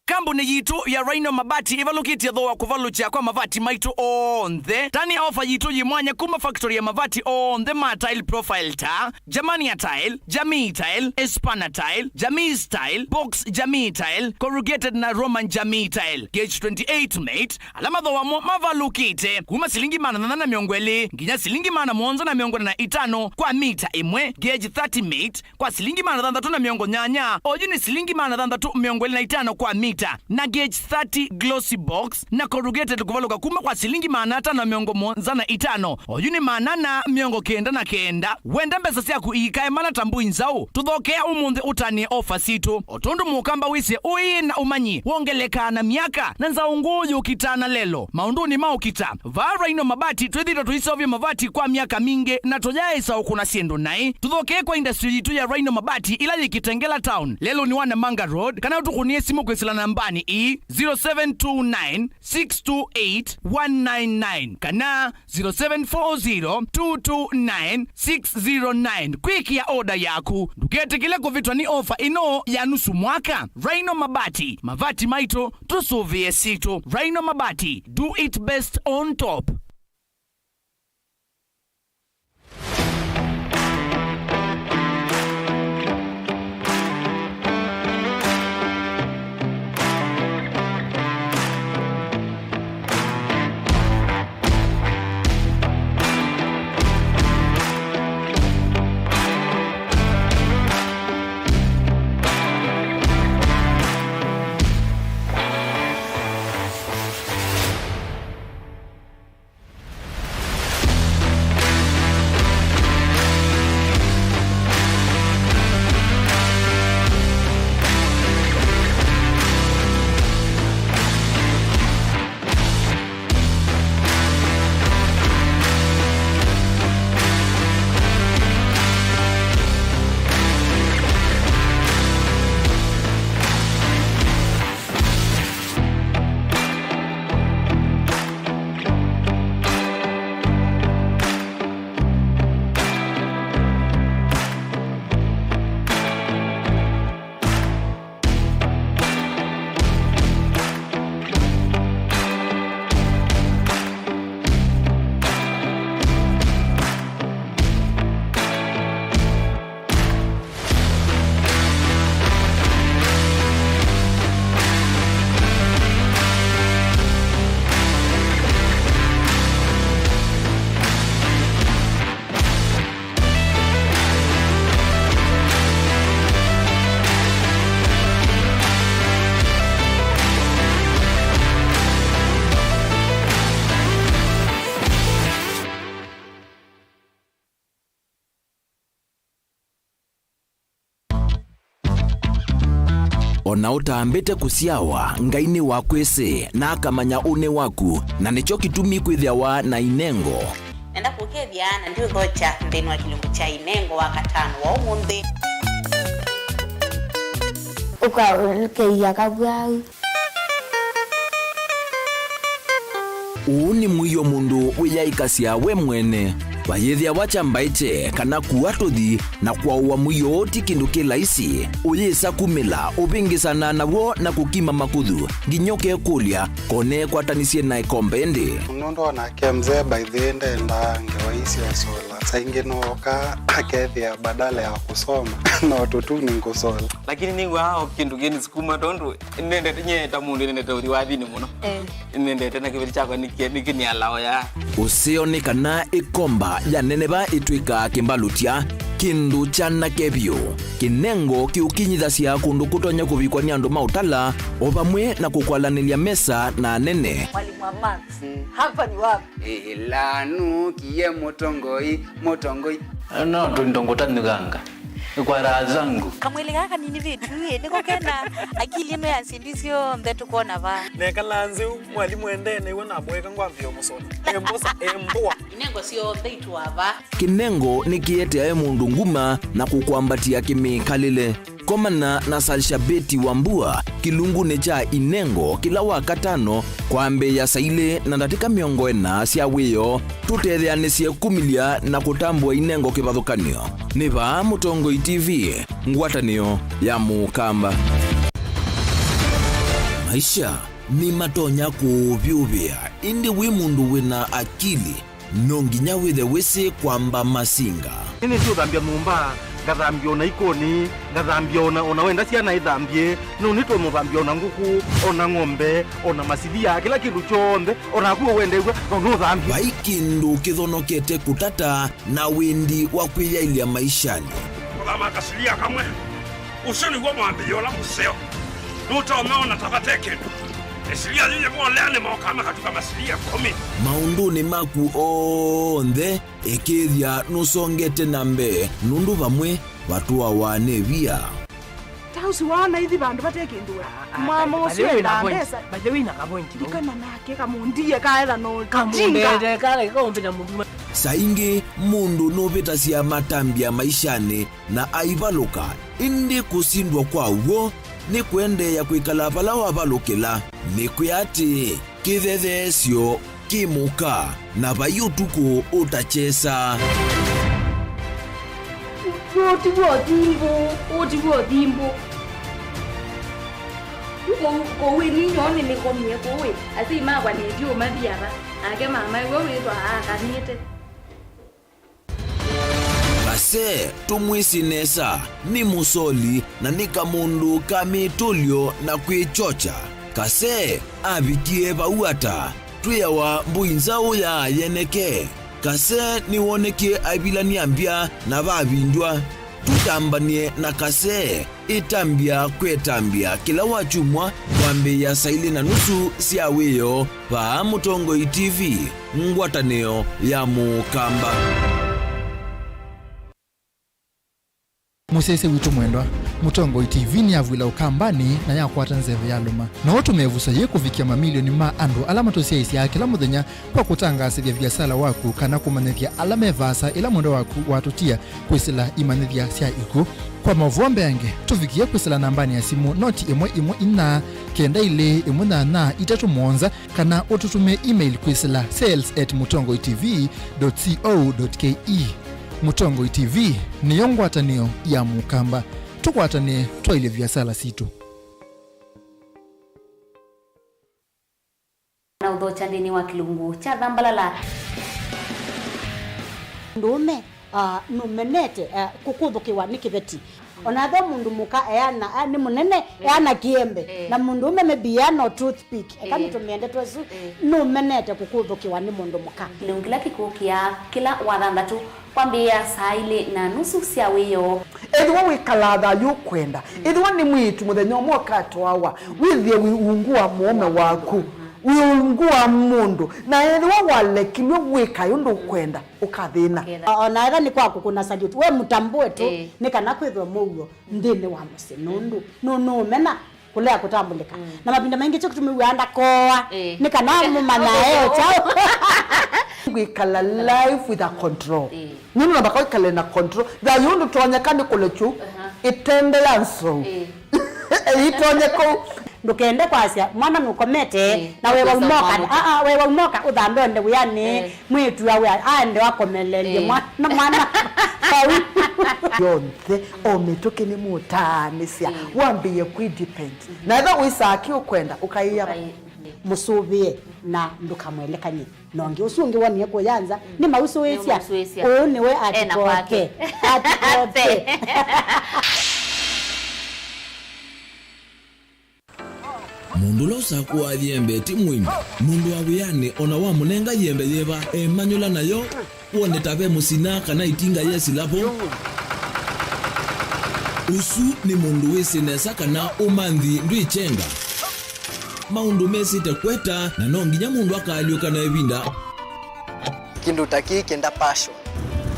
Kambuni yitũ ya Rhino Mabati ĩvalũkĩtye thooa kũvalũkya kwa mavati maitũ onthe. Tani ofa yitũ yĩ mwanya kuma factory ya mavati onthe ma tile profile ta Germania Tile, Jamii Tile, Espana Tile, Jamii Style, Box Jamii Tile, Corrugated na Roman Jamii Tile, gauge twenty-eight mate, ala mathooa mo mavalũkĩte kuma silingi maana thanthatũ na mĩongo ĩlĩ nginya silingi maana mũonza na mĩongo ĩna na itano kwa mita ĩmwe, gauge thirty mate, kwa silingi maana thanthatũ na mĩongo nyanya, oyu nĩ silingi maana thanthatũ mĩongo ĩlĩ na itano kwa mita, na gauge thirty glossy box na corrugated kũvalũka kuma kwa silingi maana atano na mĩongo mũonza na itano, oyu nĩ maana ana mĩongo kenda na kenda. Wenda mbesa syaku iikae mana ta mbũi nzaũ? Tũthokea ũmũnthĩ ũtanĩe ofa sitũ. O tondũ mũkamba wĩsĩ ũĩ na ũmanyi wongelekaa na myaka, na nzaũ ngũũ yũkitaa na lelo maũndũnĩ ma ũkita. Vaa Rhino Mabati twĩthĩĩtwe tũiseũvya mavati kwa myaka mingĩ na tũyaaĩsa ũkũna syĩndũ naĩ. Tũthokee kwa industry yitũ ya Rhino Mabati ĩla yĩ Kitengela Town, lelũnĩ wa Namanga Road, kana ũtũkũnĩe simũ kwĩsĩla nambanĩ ii, zero seven two nine, six two eight, one nine nine kana zero seven four zero, two two nine, six zero nine kwĩkĩa oda yaku. Ndũketĩkĩle kũvĩtwa nĩ ofa ĩno ya nusu mwaka. Rhino Mabati, mavati maitũ, tũsũvĩe sitũ. Rhino Mabati, do it best on top. O na ũtambĩte kũsyawa, Ngai nĩwakwĩsĩ, na akamanya ũnĩ waku, na nĩkyo kĩtumi kwĩthĩawa na inengo. Nenda kũkethya, na ndiũthokya nthĩnĩ wa kĩlungu kya inengo wa katano wa ũmũnthĩ. Ũkaũlũkĩia kavwau. Ũũ nĩ mũio mũndũ wĩyaĩkasya we mwene. Vayĩthĩawa kya mbaĩkye kana kua tũthi na kwaũa mũio ũũ ti kĩndũ kĩ laisi. Ũyĩsa kumĩla ũvĩngĩsana naw'o na kũkima makũthũ, nginya ũkekũlya, ko neekwatanisye na ĩkombe ĩndĩ? Nũndũ onake mzee by the way ndendaa ngewa ii sya sola. Saa ingĩ nooka akethĩa badala ya kũsoma no tũtuni ngũsola. Lakini nĩw'aa o kĩndũ kĩnisukuma tondũ nĩnendete, nyie ta mũndũ nĩnendete ũthi wathinĩ mũno. Eh. Nĩnendete na kĩveti kyakwa nĩkĩ-, nĩkĩnialaoya. Ũseo nĩ kana ĩkomba ya neneva ĩtw'ĩkaa kĩmbalũtya, kĩndũ kyanake vyũ. Kĩnengo kĩũkinyithasya kũndũ kũtonya kũvikwa nĩ andũ ma ũtala, o vamwe na kũkwalanĩlya mesa na anene. Mwalimu wa maths, hapa ni wapi? Ĩla nũkie mũtongoi, mũtongoi. No tũindo ngũtanyũkanga. Kwa raha zangu. Kamwĩlĩ kaa kanini vitu ĩ, nĩko kena akili ĩno ya syĩndũ syonthe tũkwona vaa. Nekalaa nzeu, mwalimũ endee nĩw'o namboeka ngwambĩĩa ũmũsũna. Embosa, embũa. Inengo syonthe itũa vaa. Kĩnengo nĩkĩeteae mũndũ nguma na kũkwambatĩa kĩmĩkalĩle. Komana na Salshabeti Wambua kĩlungunĩ kya inengo kĩla wa katano kwambĩĩa saa ilĩ na ndatĩka mĩongo ĩna sya wĩoo. Tũtetheanĩsye kumĩlya na kũtambũa inengo kĩvathũkany'o. Nĩ vaa Mũtongoi T V, ngwatanĩo ya Mũkamba. Maisha nĩmatonya kũũvyũvĩa, ĩndĩ wĩ mũndũ wĩna akili, no nginya wĩthe wĩsĩ kwamba masinga. Nĩnĩsĩ ũthambya nyũmba, ngathambya ona ikoni, ngathambya ona, ona wenda syana ithambye, no nĩtonya ũthambya ona ngũkũ, ona ng'ombe, ona masilia, kĩla kĩndũ kyonthe, onaku ũwendeew'a, no nũthambye. Vai kĩndũ kĩthonokete kũtata na wĩndi wa kwĩyaĩlya maishanĩ. Kũthama kasilia kamwe. Ũsu nĩw'o mwambĩlĩo ũla mũseo. Nũtonya ona ta vate kĩndũ. Ĩsilia yĩyĩ volea nĩmokaa makatuka masilia ĩkũmi. Maũndũnĩ maku onthe, ĩkĩĩthya nũsongete na mbee, nũndũ vamwe vatũawa nĩ via. Ta ũsu waona ithi vandũ vate kĩndũ we. Ah, ah, mwama by the ũsu way, wĩna endaa point. Mbesa. By the way, wĩna ka point. Ndikana nake kamũndie kaetha no kamũndete kala kaumbĩta mũndũ. Saa ingĩ mũndũ nũvĩtasya matambya maishanĩ na aivalũka, ĩndĩ kũsindwa kwa w'o nĩ kũendeea kwĩkala vala wavalũkĩla. Nĩkwĩa atĩĩ, kĩthetheesyo kĩ mũka, na vai ũtukũ ũtakyesa. Ũũ ti w'o thimbũ, ũũ ti w'o thimbũ. Kũu, kũu ĩ ninyoo nĩnĩkomie kũu ĩ, asyai makwa nĩtyo mathi ava, nake mama ĩwe wĩtwa aakanĩte. Kase tũmwĩsĩ nesa, nĩ mũsoli na nĩ kamũndũ ka mĩtũlyo na kwĩkyokya. Kase avikie vau ata? Twĩawa mbũi nzaũ ya yeneke. Kase nĩwonekie aivilany'a mbya na vavindw'a. Tũtambany'e na Kase. Ĩtambya kwĩtambya kĩla wakyumwa kwambĩĩa saa ilĩ na nusu sya wĩoo vaa Mũtongoi T V, ngwatanĩo ya Mũkamba. Mũsyaĩĩsya witũ mwendwa, Mũtongoi T V nĩyavw'ĩla Ũkambanĩ na yakwata nzeve yalũma. No ũtũme ĩvuso yĩĩ kũvikĩa mamilioni ma andũ ala matũsyaĩĩsyaa kĩla mũthenya kwa kũtangaasĩthya viasala waku kana kũmanyĩthya ala me vaasa ĩla mwendwa waku watũtia kwĩsĩla imanyĩthya sya ikw'ũ. Kwa maũvoo mbeange, tũvikĩe kwĩsĩla nambanĩ ya simũ noti ĩmwe ĩmwe inya kenda ilĩ ĩmwe nyanya itatũ mũonza, kana ũtũtũmĩe email kwĩsĩla sales at mũtongoi T V dot co dot K E. Mũtongoi T V nĩyo ngwatanĩo ya Mũkamba. Tũkwatanĩe twaĩlye viasala sitũ. Na ũthokya nthĩnĩ wa kĩlungu kya thambalala. Mũndũũme, ah, nũmenete, ah, kũkũthũkĩwa nĩ kĩveti. Ona ethĩwa mũndũ mũka eana, ah, nĩ mũnene, mm, eana kĩembe. Eh. Na mũndũũme maybe eana o toothpick. Eka, eh, nĩtũmĩe ndeto ĩsu, eh, nũmenete kũkũthũkĩwa nĩ mũndũ mũka. Kĩlungu kĩla kĩkũkĩa kĩla wathanthatũ. Kwambĩĩa saa ilĩ na nusu sya wĩoo. Ethĩwa wĩkalaa thayũ ũkwenda, ethĩwa nĩ mwĩĩtu mũthenya ũmwe ũkatwawa, wĩthĩe wĩ ungu wa mũũme waku, Wĩ ungu wa mũndũ, na ethĩwa walekilw'e wĩka ũndũ ũkwenda, ũkathĩna. Ũkethĩa. O na ethĩwa nĩ kwa kũkũna salute, we mũtambũe tu, ĩĩ, nĩ kana kwĩthwe mũuo nthĩnĩ wa mũsyĩ, nũndũ nũ-, nũũmena kũlea kũtambũlĩka. Mm. Na mavinda maingĩ kyo kĩtumi wĩaa ndakoa, ĩĩ, nĩ kana mũmanya e kyaũ. Kwĩkala life with a control. Ĩĩ. Nũndũ namba kwĩkale na control. Thayũ ndũtonyeka nĩ kũlekyu, aha, ĩtende ya nzou. Ĩĩ. Ĩtonye kũu. Ndũkende kwasya mwana nũkomete, ĩĩ, na we waumoka, aa, we waumoka ũthambe onde wĩanĩ, ĩĩ, mwĩĩtu awe aende akomelelye, ĩĩ, mwana, mwana vau. Yonthe, o mĩtũkĩ nĩmũtaanĩsya, ĩĩ, wambĩĩe kwĩdepend. Mhm. Na ethĩwa wĩsaa kĩ ũkwenda, ũkaĩa. Ũkaĩ-, mũsũvĩe na ndũkamwelekany'e. Na ũngĩ ũsu ũngĩ wonie kũya nza, mm, nĩ mausũĩsya. Nĩ mausũĩsya. Ũũ nĩwe ena atikoke kwake. Atikoke. Mũndũ ũla ũsakũaa yembe ti mũĩmi. Mũndũ wa wĩanĩ o na wamũnenga yembe yĩva, emanyũla nayo, wone ta ve mũsina kana ĩtinga yesila vo. Ũsu nĩ mũndũ wĩsĩ nesa kana ũmanthi ndwĩkyenga. Maũndũ mesĩte kweta, na no nginya mũndũ akaalyũka na ĩvinda. Kĩndũ ta kĩĩ kĩenda passion.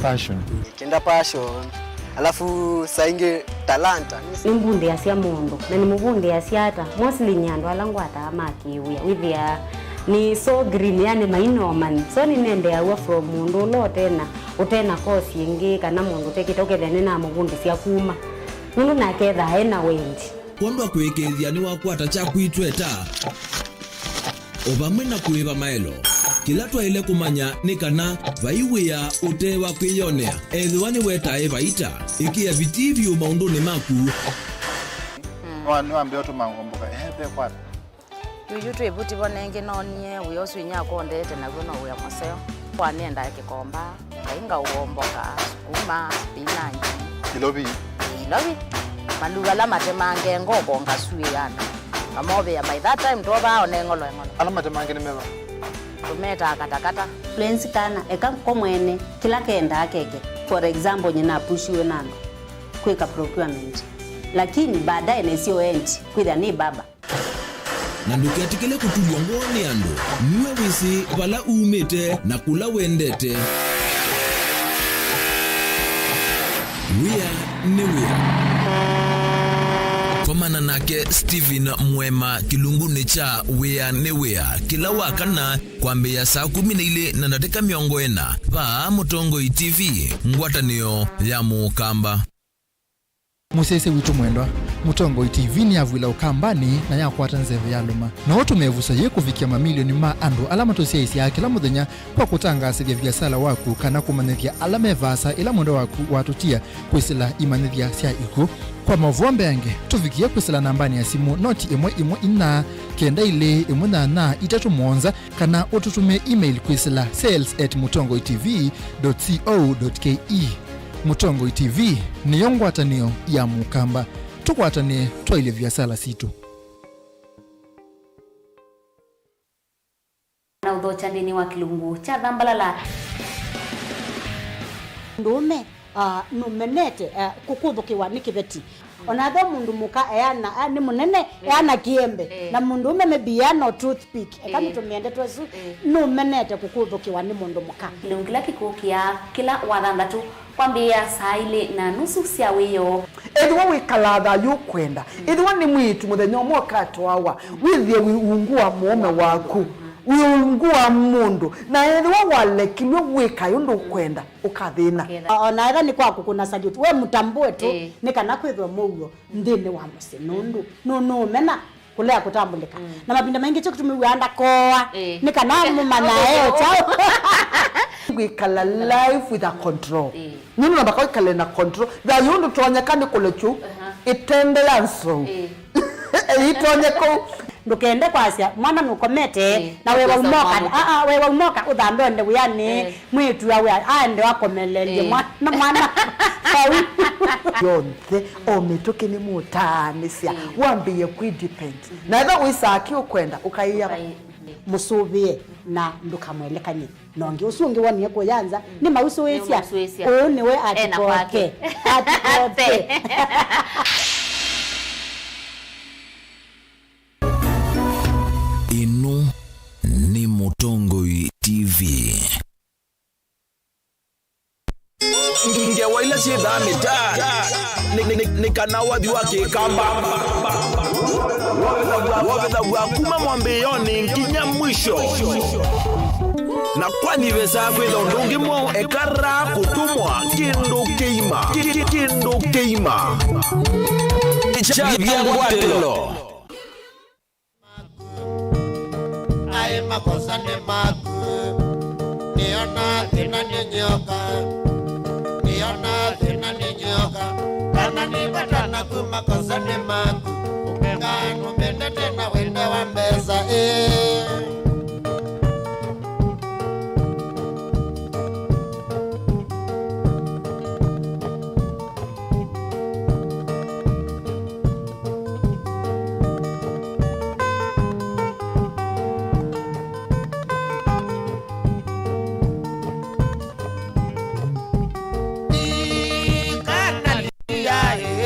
Passion. Kĩenda passion. Alafu saa ingĩ talanta. Nĩmbundĩasya mũndũ, na nĩmũvundĩasya ata? Mostly nyie andũ ala ngwataa ma kĩwĩa, wĩthĩaa nĩ so green, yani mainomani. So nĩnendeaw'a from mũndũ ũla ũtena, ũtena course ĩngĩ, kana mũndũ ũtekĩte, ũkethĩa nĩnamũvundĩsya kuma. Nũndũ nake ethaa ena wendi. Kwondũ wa kũĩkĩĩthya nĩwakwata kyaku itweta, o vamwe na kũĩva maelo. Kĩla twaĩle kũmanya nĩ kana vai wĩa ũte wa kwĩyonea, ethĩwa nĩwetae vaita. Ĩkĩa vitii vyũ maũndũnĩ maku. Nĩwa-, nĩwambĩa ũtũma ngomboka, ehe, ve kwata. Yuyu twĩ vuti vo nengĩ noonie wĩa ũsu inyakwa ũndeete naw'o no wĩa mũseo. Kwa nĩendaa kĩkomba, kainga ũomboka, sukuma, spinach. Ilovi. Ilovi. Maluga ala matemange ngoko ngasuĩana. Ngamovĩa by that time twovaa one ng'olo eng'olo. Ala matemange nĩ meva? Tũmetaa katakata. Lenzi kana, eka ko mwene, kĩla kendaa keke. For example, nyina apushiwe na andũ kwĩka procurement. Lakini baadaye nesio endi, kwĩthĩa nĩ baba. Na ndũketĩkĩle kũtulw'a ngoo nĩ andũ. Nue wĩsĩ vala umĩte na kũla wendete. Wĩa nĩ wĩa. Komana nake Stephen Mwema kĩlungunĩ kya Wĩa nĩ Wĩa kĩla wa kana kwambĩĩa saa kũmi na ilĩ na ndatĩka mĩongo ĩna vaa Mũtongoi T V, ngwatanĩo ya Mũkamba. Mũsyaĩĩsya witũ mwendwa, Mũtongoi T V nĩyavw'ĩla Ũkambanĩ na yakwata nzeve yalũma. No ũtũme ĩvuso yĩĩ kũvikĩa mamilioni ma andũ ala matũsyaĩĩsyaa kĩla mũthenya kwa kũtangaasĩthya viasala waku kana kũmanyĩthya ala me vaasa ĩla mwendwa waku watũtia kwĩsĩla imanyĩthya sya ikw'ũ. Kwa maũvoo mbeange, tũvikĩe kwĩsĩla nambanĩ ya simũ noti ĩmwe ĩmwe inya kenda ilĩ ĩmwe nyanya itatũ mũonza, kana ũtũtũmĩe email kwĩsĩla sales at mũtongoi T V dot co dot K E. Mũtongoi T V nĩyo ngwatanĩo ya Mũkamba. Tũkwatanĩe twaĩlye viasala sitũ. Na ũthokya nthĩnĩ wa kĩlungu kya Thambalala. Mũndũũme, ah, nũmenete, ah, kũkũthũkĩwa nĩ kĩveti. O na ethĩwa mũndũ mũka eana, ah, nĩ mũnene, eh, eana kĩembe, eh, na mũndũũme maybe eana o toothpick, eka, eh, nĩtũmĩe ndeto ĩsu, eh, nũmenete kũkũthũkĩwa nĩ mũndũ mũka. Kĩlungu kĩla kĩkũkĩaa kĩla Wathanthatũ kwambĩĩa saa ilĩ na nusu sya wĩoo. Ethĩwa wĩkalaa thayũ ũkwenda, ethĩwa nĩ mwĩĩtu mũthenya ũmwe ũkatwawa, wĩthĩe wĩ ungu wa mũũme waku, wĩ ungu wa mũndũ, na ethĩwa walekilw'e wĩka ũndũ ũkwenda, ũkathĩna. Ũkethĩa. O na ethĩwa nĩ kwa kũkũna salute, we mũtambũe tu, ĩĩ, nĩ kana kwĩthwe mũuo nthĩnĩ wa mũsyĩ, nũndũ nũ-, nũũmena kũlea kũtambũlĩka. Mm. Na mavinda maingĩ kyo kĩtumi wĩaa ndakoa, ĩĩ, nĩ kana mũmanya e kyaũ. Kwĩkala life with a control. Ĩĩ. Nũndũ namba kwĩkale na control. Thayũ ndũtonyeka nĩ kũlekyu, aha, ĩtende ya nzou. Ĩĩ. Ĩitonye kũu. Ndũkende kwasya mwana nũkomete, ĩĩ, na we waumoka, aa, we waumoka ũthambe onde wĩanĩ, ĩĩ, mwĩĩtu awe aende akomelelye, ĩĩ, mwana, mwana vau. Yonthe, o mĩtũkĩ nĩmũtaanĩsya, ĩĩ, wambĩĩe kwĩdepend. Mhm. Na ethĩwa wĩsaa kĩ ũkwenda, ũkaĩa. Ũkaĩ-, mũsũvĩe na ndũkamwelekany'e. Na ũngĩ ũsu ũngĩ wonie kũya nza, mm, nĩmausũĩsya. Nĩmausũĩsya. Ũũ nĩwe ena atikoke kwake. Atikoke. Ĩno Mĩtaa nĩ, nĩ, nĩ, nĩ kana wathi wa kĩkamba. Wovethaw'a kuma mwambĩĩonĩ nginya mwisho. Na kwani vesaa kwĩtha ũndũ ũngĩ mwaũ ekara kũtũmwa kĩndũ kĩima, kĩ-, kĩ-, kĩndũ kĩima. Kyavya ngwatĩlo. Aĩ makosa nĩ maku. Nĩona thĩna nĩ nyoka. Nĩona thĩna nĩ nyoka. Kana nĩ vata naku makosa nĩ maku. Ũkenga nũmendete na wenda wa mbesa, ĩĩ. Ii, kana litia ĩ,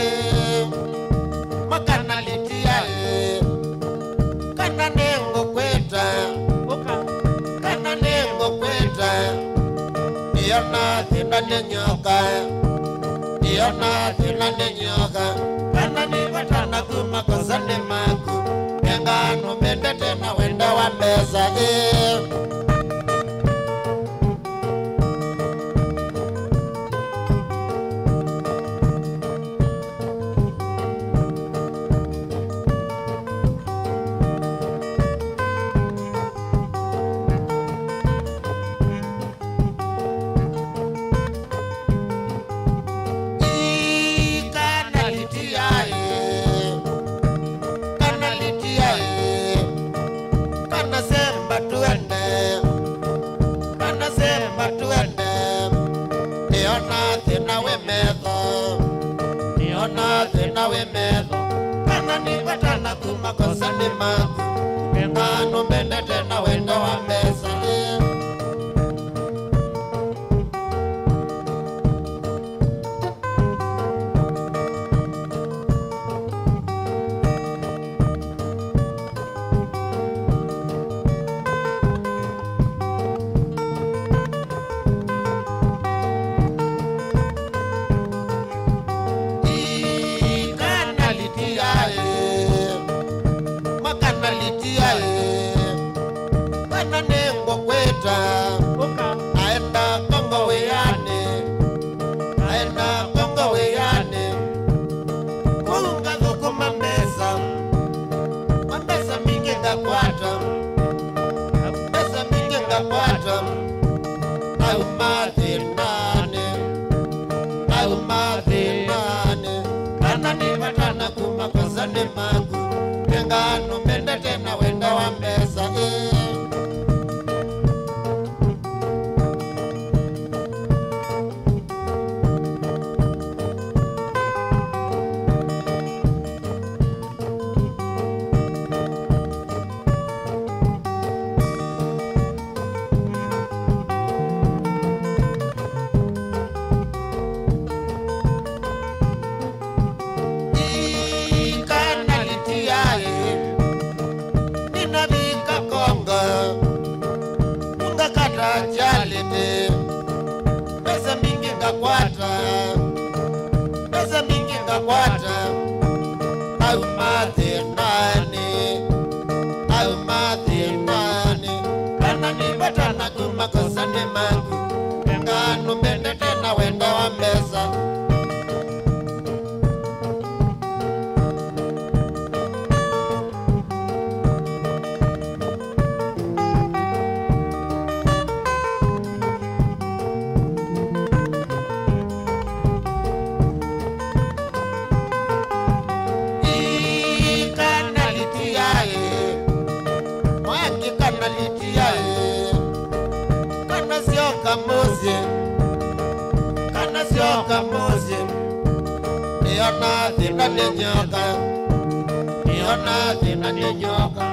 makana litia ĩ, kana nĩngũkwĩta, ũka, kana nĩngũkwĩta, nĩona thĩna nĩ nyoka, nĩona thĩna nĩ nyoka, kana nĩ vata naku makosa nĩ maku, nenga nũmendete na wenda wa mbesa, ĩĩ. Ii, kana litia ĩ, kana litia ĩ, kana semba tuende, kana semba tuende. Nĩona thĩna wĩ metho, nĩona thĩna wĩ metho. Kana nĩ vata naku makosa nĩ maku, nenga nũmendete na wenda wa mbesa, ĩĩ. Ii, kana litia ĩ, makana litia ĩ, kana nĩngũkwĩta, ũka, aenda Kongo wĩanĩ, aenda Kongo wĩanĩ, kũu ngathũkũma mbesa, na mbesa mbingĩ ngakwata, mbesa mbingĩ ngakwata, auma thĩnanĩ, auma thĩnanĩ, kana nĩ vata naku makosa nĩ maku, nenga nũmendete na wenda wa mbesa, ĩĩ. Ii, kana litia ĩ, ninavika Kongo, ngakata charity, mbesa mbingĩ ngakwata, mbesa mbingĩ ngakwata, auma thĩnanĩ, auma thĩnanĩ, kana nĩ vata naku makosa nĩ maku, nenga nũmendete na wenda wa mbesa. Ii, kana litia ĩ, mwaki kana litia ĩ, kana syoka mũsyĩ, kana syoka mũsyĩ, nĩona thĩna nĩ nyoka, nĩona thĩna nĩ nyoka,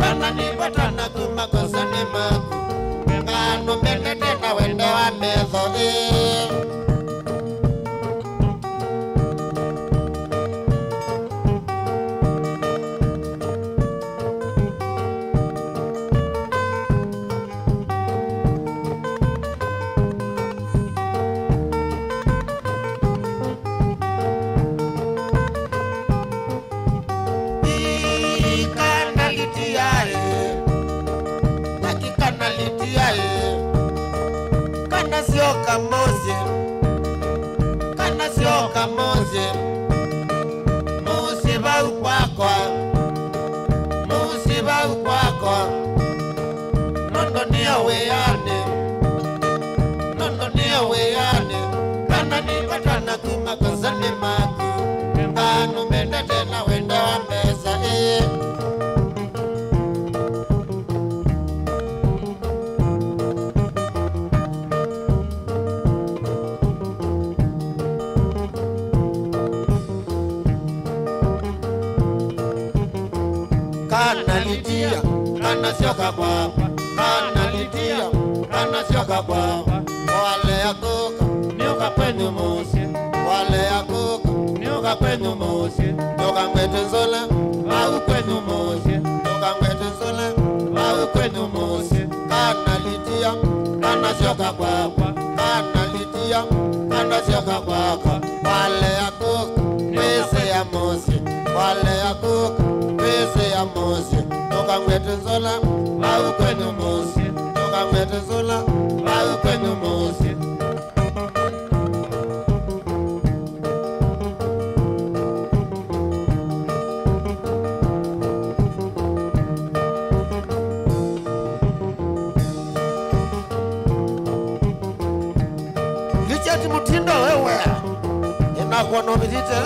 kana nĩ vata naku makosa nĩ maku, nenga nũmendete na wenda wa metho, ĩĩ. Kana Litia, kana syoka kwakwa, kana Litia, kana syoka kwakwa. Walea kũka, nĩũka kwenyu mũsyĩ. Walea kũka, nĩũka kwenyu mũsyĩ. Nĩũka ngwete nzũle, vau kwenyu mũsyĩ. Nĩũka ngwete nzũle, vau kwenyu mũsyĩ. Kana Litia, kana syoka kwakwa, kana Litia, kana syoka kwakwa. Walea kũka, wĩsĩa mũsyĩ. Walea kũka, wĩsĩa mũsyĩ. Nũka ngwete nzũla, vau kwenyu mũsyĩ. Nũka ngwete nzũla, vau kwenyu mũsyĩ. Richard Mutindo, wewe. Ninakuona umepita.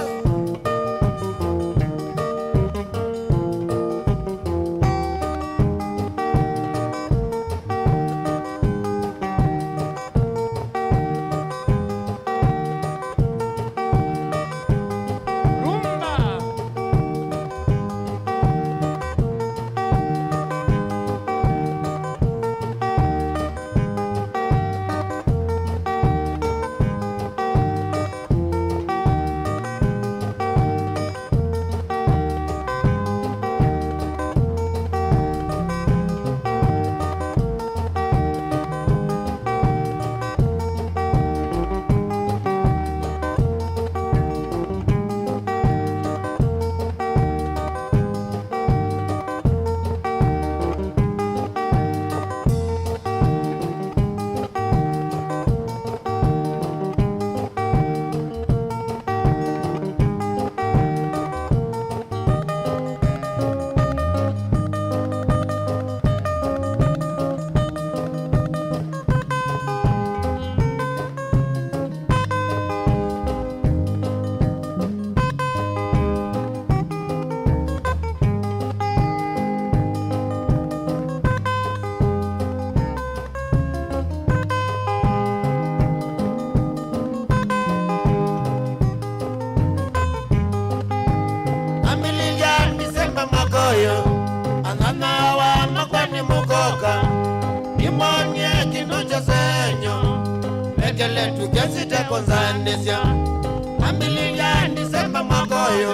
Ambĩlĩlya Ndisemba mwaka ũyũ, anyanyawa makwa nĩmũkoka, nĩmwonie kĩndũ kyose nyu, ekele tũkesite kũnzanĩsya. Ambĩlĩlya Ndisemba mwaka ũyũ,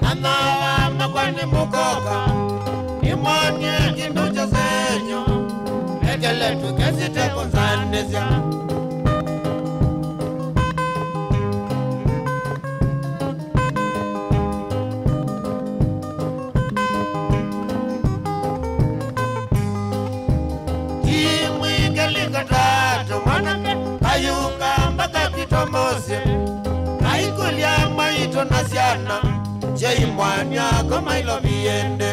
anyanyawa makwa nĩmũkoka, nĩmwonie kĩndũ kyose nyu, ekele tũkesite kũnzanĩsya. Imwĩkĩlika tatũ mwanake ayũka mbaka kwitũ mũsyĩ, aikũlya mwaitũ na syana, kyei mwania koma ilovi ĩndĩ.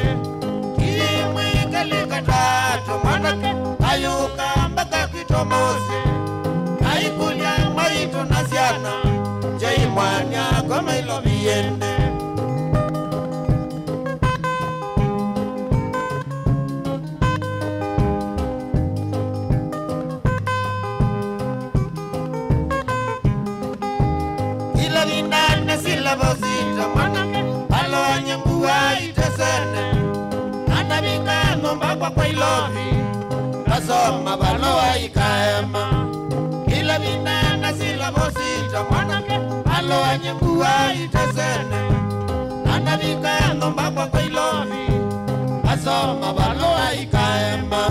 Imwĩkĩlika tatũ mwanake ayũka mbaka kwitũ mũsyĩ, aikũlya mwaitũ na syana, kyei mwania koma ilovi ĩndĩ. Ila vinda nasila vosita mwanake, aloanye mbua itesene. Anavika nyũmba kwa kwa ilovi, ngasoma valoa ikaema. Ila vinda nasila vosita mwanake, aloanye mbua itesene. Anavika nyũmba kwa kwa ilovi, ngasoma valoa ikaema.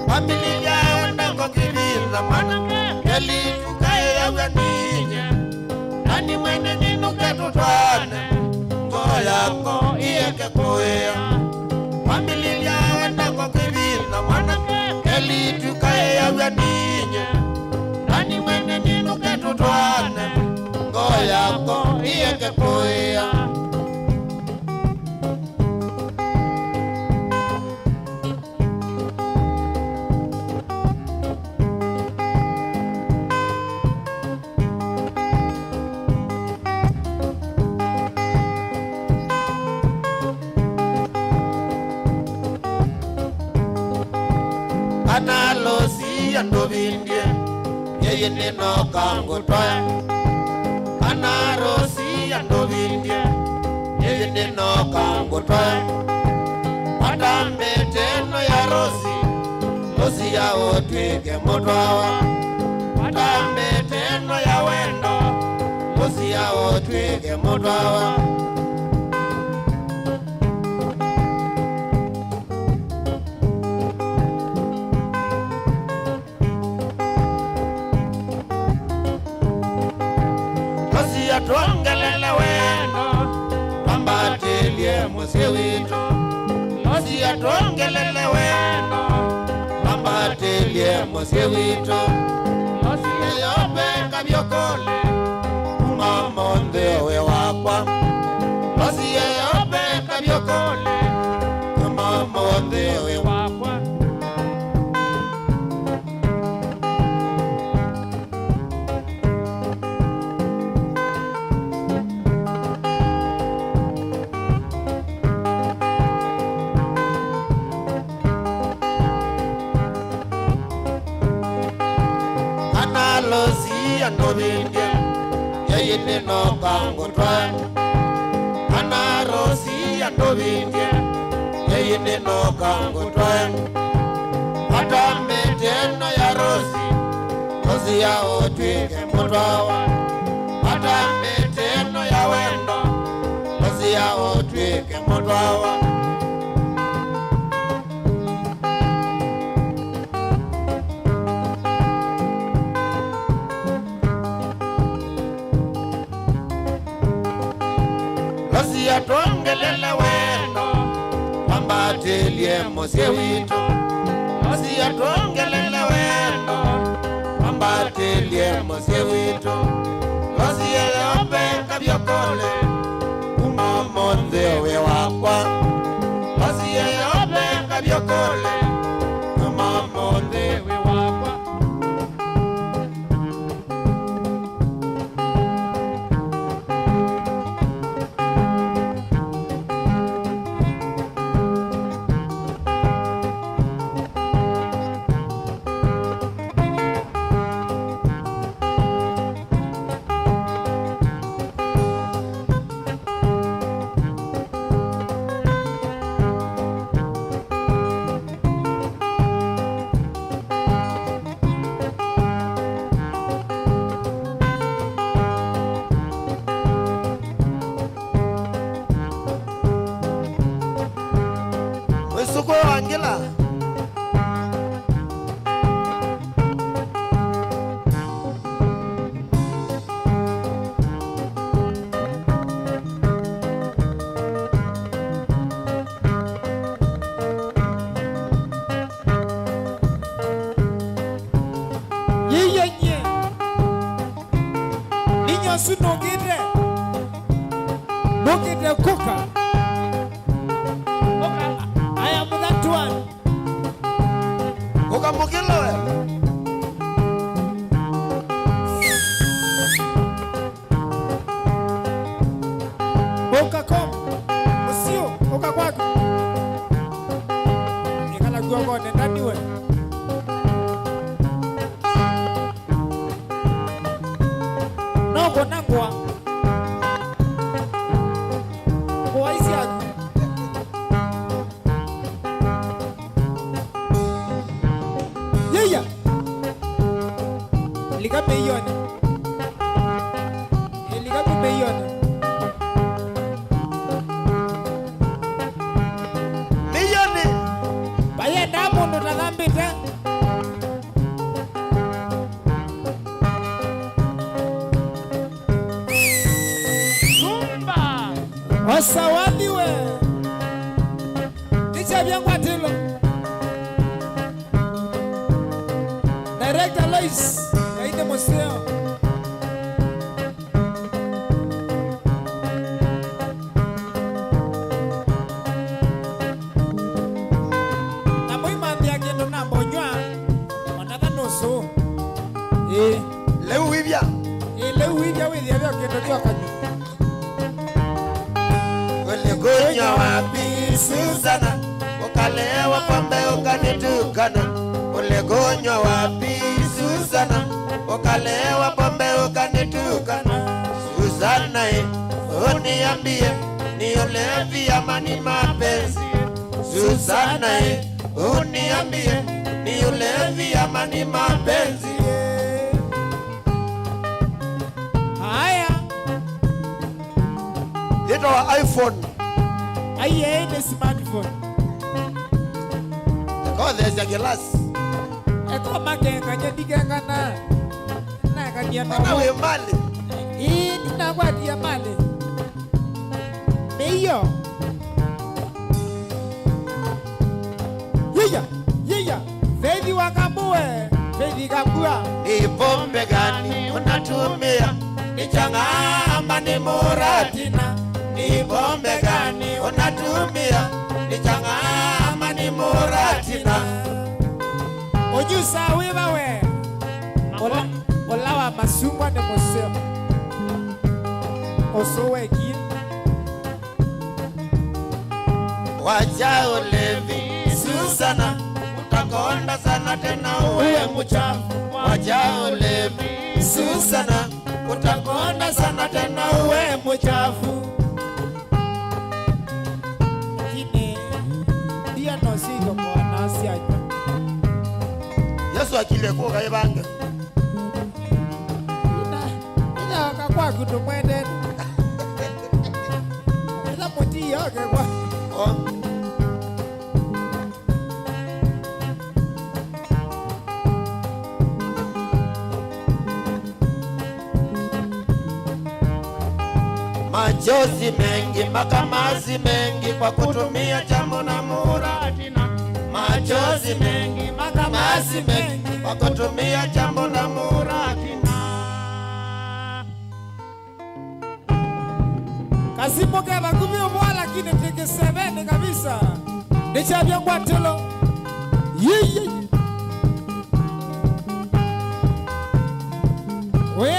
Kwambĩlĩlya wendako kĩvitha mwanake, kelĩtu kaĩ aw'a ninyie, nani mwene nĩnũke tũtwaane, ngoo yakwa ĩeke kũĩa. Kwambĩlĩlya wendako kĩvitha mwanake, kelĩtu kaĩ aw'a ninyie, nani mwene nĩnũke tũtwaane, ngoo yakwa ĩeke kũĩa. Kana Losia ndũvindye, yeye nĩnoka ngũtwae. Kana Losia ndũvindye, yeye nĩnoka ngũtwae. Kwata mbete ĩno ya Losi, Losia ũtw'ĩke mũtwawa. Kwata mbete ĩno ya wendo, Losia ũtw'ĩke mũtwawa. Losia twongelele wendo, twambatĩlye mũsyĩ witũ. Losia twongelele wendo, twambatĩlye mũsyĩ witũ. Losia yope kavyokole, kuma ũmũnthĩ wĩ wakwa. Losia yope kavyokole, kuma ũmũnthĩ wĩ wakwa. Kana Losia ndũvindye, yeye nĩnoka ngũtwae. Kana Losia ndũvindye, yeye nĩnoka ngũtwae. Kwata mbete ĩno ya Losi, Losia ũtw'ĩke mũtwawa. Kwata mbete ĩno ya wendo, Losia ũtw'ĩke mũtwawa. Losia twongelele wendo, twambatĩlye mũsyĩ witũ. Losia twongelele wendo, twambatĩlye mũsyĩ witũ. Losia yope kavyokole, kuma ũmũnthĩ wĩ wakwa. Losia yope kavyokole, kuma ũmũnthĩ wĩ wakwa. Mwĩsũkũ wa ngĩla. Yĩyany'e. Ninyie ũsu nũkĩte. Nũkĩte kũka. Ũka, I am that one. Ũka mũkĩloe. Ũka kom. Mũsyĩ, ũka kwaku. Ĩkala kw'okonĩ, ndaniwe. No kũna ngũa. Ngũa isyaku. Yĩya. Lika mĩionĩ. Ĩlika ku mĩionĩ. Mĩionĩ. Vayendaa mũndũ ũtathambĩte. Zumba. Osa wathiwe. Nĩkyavya ngwatĩlo. Director Lois, Ngai nĩ mũseo. Na mũimanthĩa kĩndũ namba ũnyw'a, onatha nũsũ. Ĩĩ. Lĩu wĩvya. Ĩĩ, lĩu wĩvya wĩthĩa vyo kĩndũ kyokanyu. Ũlikunywa wapi, Susana? Ũkalewa pombe ũkanitukana. Ũli Wapi Susana, ukalewa pombe ukanitukana. Susana, eh, uniambie, ni ulevi ama ni mapenzi? Susana, eh, uniambie, ni ulevi ama ni mapenzi? Haya. Yĩtawa iPhone. Aiee, nĩ smartphone. Ekotheesya kĩlasi. Eko makengany'a ndikengana. Nakania. Kana wĩ mali. Ĩĩ, ndinakwatia mali. Mĩio. Yiya, yiya, Faith wa Kambu we, Faith Kambua. Ni pombe gani unatumia? Ni chang'aa ama ni muratina? Ni pombe gani unatumia? Ni chang'aa ama ni muratina? Ujusa wiva we? Ula, ula wa masungwa ni museo. Usu wekie. Wacha ulevi, Susana, utakonda sana tena uwe mchafu. Wacha ulevi, Susana, utakonda sana tena uwe mchafu. Lakini, ndia no siko kwa nasi aja. Yesu akile kuka ibange. Ina, ina oka kwaku ndũmwendete. Ĩla mũtiĩ oke kwa. Oh. Machozi mengi, makamasi mengi kwa kutumia chambo na muratina. Machozi mengi, makamasi mengi kwa kutumia chambo na muratina. Kasimũ ke vakuvĩ ũvũa, lakini ti kĩsevenĩ kabisa. Nĩkyavya ngwatĩlo. Yiyi. We,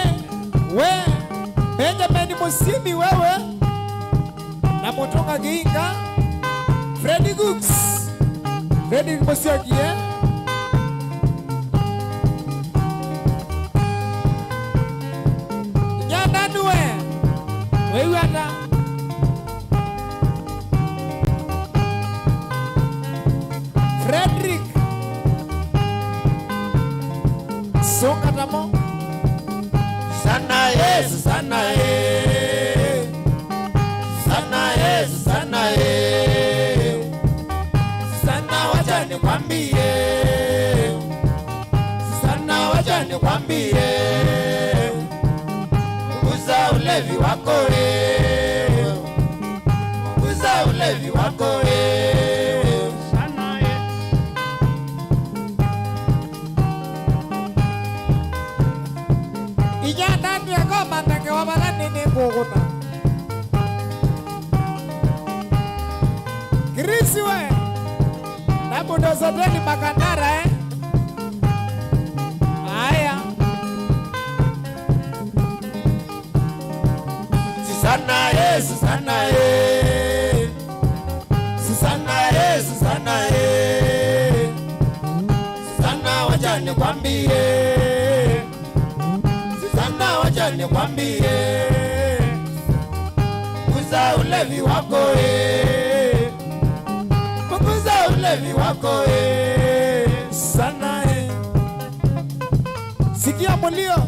we, Benjamin Mũsyĩmi wewe. Na Mũtũnga Kĩinga, Freddy Cooks, Freddy Mũsyokie. Nyandanue, wĩw'a ata? Frederick. Sũnga tamo. Sana Yesu, sana eh. Sana Yesu, sana eh. Sana wacha nikwambie. Sana wacha nikwambie. Punguza ulevi wako eh. Punguza ulevi wako eh. Sana eh. Inya ndani akomantha ngewa vala nĩnĩ ngũkũna. Chris we, na mũndũ Soteli Makandara, eh? Aya. Susana, eh, Susana, eh. Susana, eh, Susana, eh. Susana, wacha nikwambie. Susana, wacha nikwambie. Punguza ulevi wako, eh. Punguza ulevi wako, eh. Sana, eh. Sikia mulio.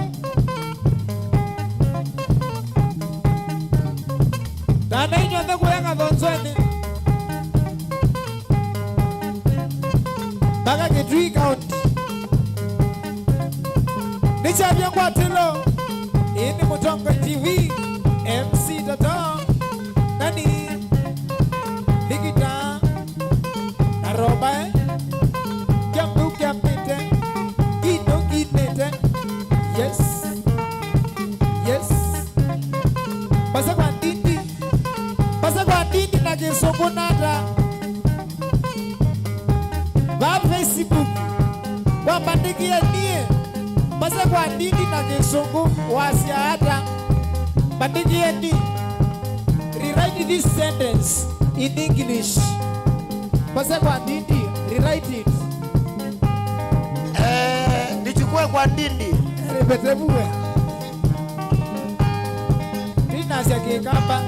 Ndana inyonthe kuya Kathonzweni mpaka Kitui County. Nĩkyavya ngwatĩlo. Ĩĩ nĩ Mũtongoi T V, M C Toto, nani, Nikita, Arobae, Kiambu kiambĩte, Kino kinĩte. Yes. Yes. Mbasa kwa ndindi. Mbasa kwa ndindi na Kĩsũngũ nata. Va Facebook. Wambandĩkĩe niĩ. Mbasa kwa ndindi na Kĩsũngũ wasya ata? Mbandĩkĩe niĩ. Rewrite this sentence in English. Mbasa kwa ndindi, rewrite it. Eh, Kwa Ndindi. Eri vetevu we. Ndinasya Kĩkamba,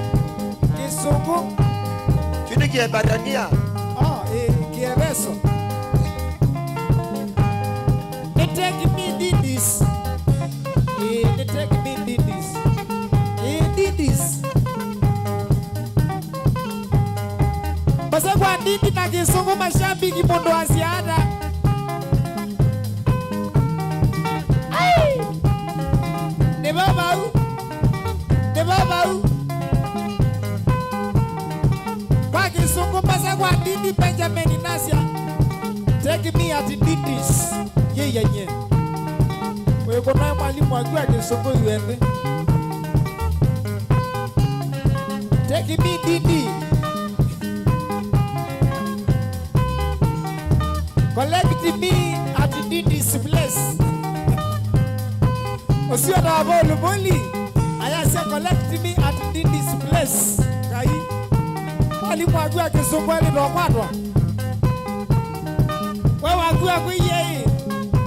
Kĩsũngũ. Kyu nĩ Kĩevetania. Oh, ĩ, Kĩeveso. Nĩ take me Ndindis. Ĩ, nĩ take me Ndindis. Ĩ, Ndindis. Mbasa kwa Ndindi na Kĩsũngũ, mashabiki, mũndũ asya ata? Ai! Nĩ vau vau. Nĩ vau vau. Kwa Kĩsũngũ, mbasa kwa Ndindi, Benjamin nasya, "Take me at Ndindi's." Yĩyany'e. Wĩkũnae mwalimũ waku wa Kĩsũngũ yu ethĩ. Take me Ndindi. Collect me at Ndindi's place. Ũsio na Paul Moli ayasya, "Collect me at Ndindi's place." Ngai. Mwalimũ waku wa Kĩsũngũ elĩ ndokwatwa. We waku akwĩie ĩ,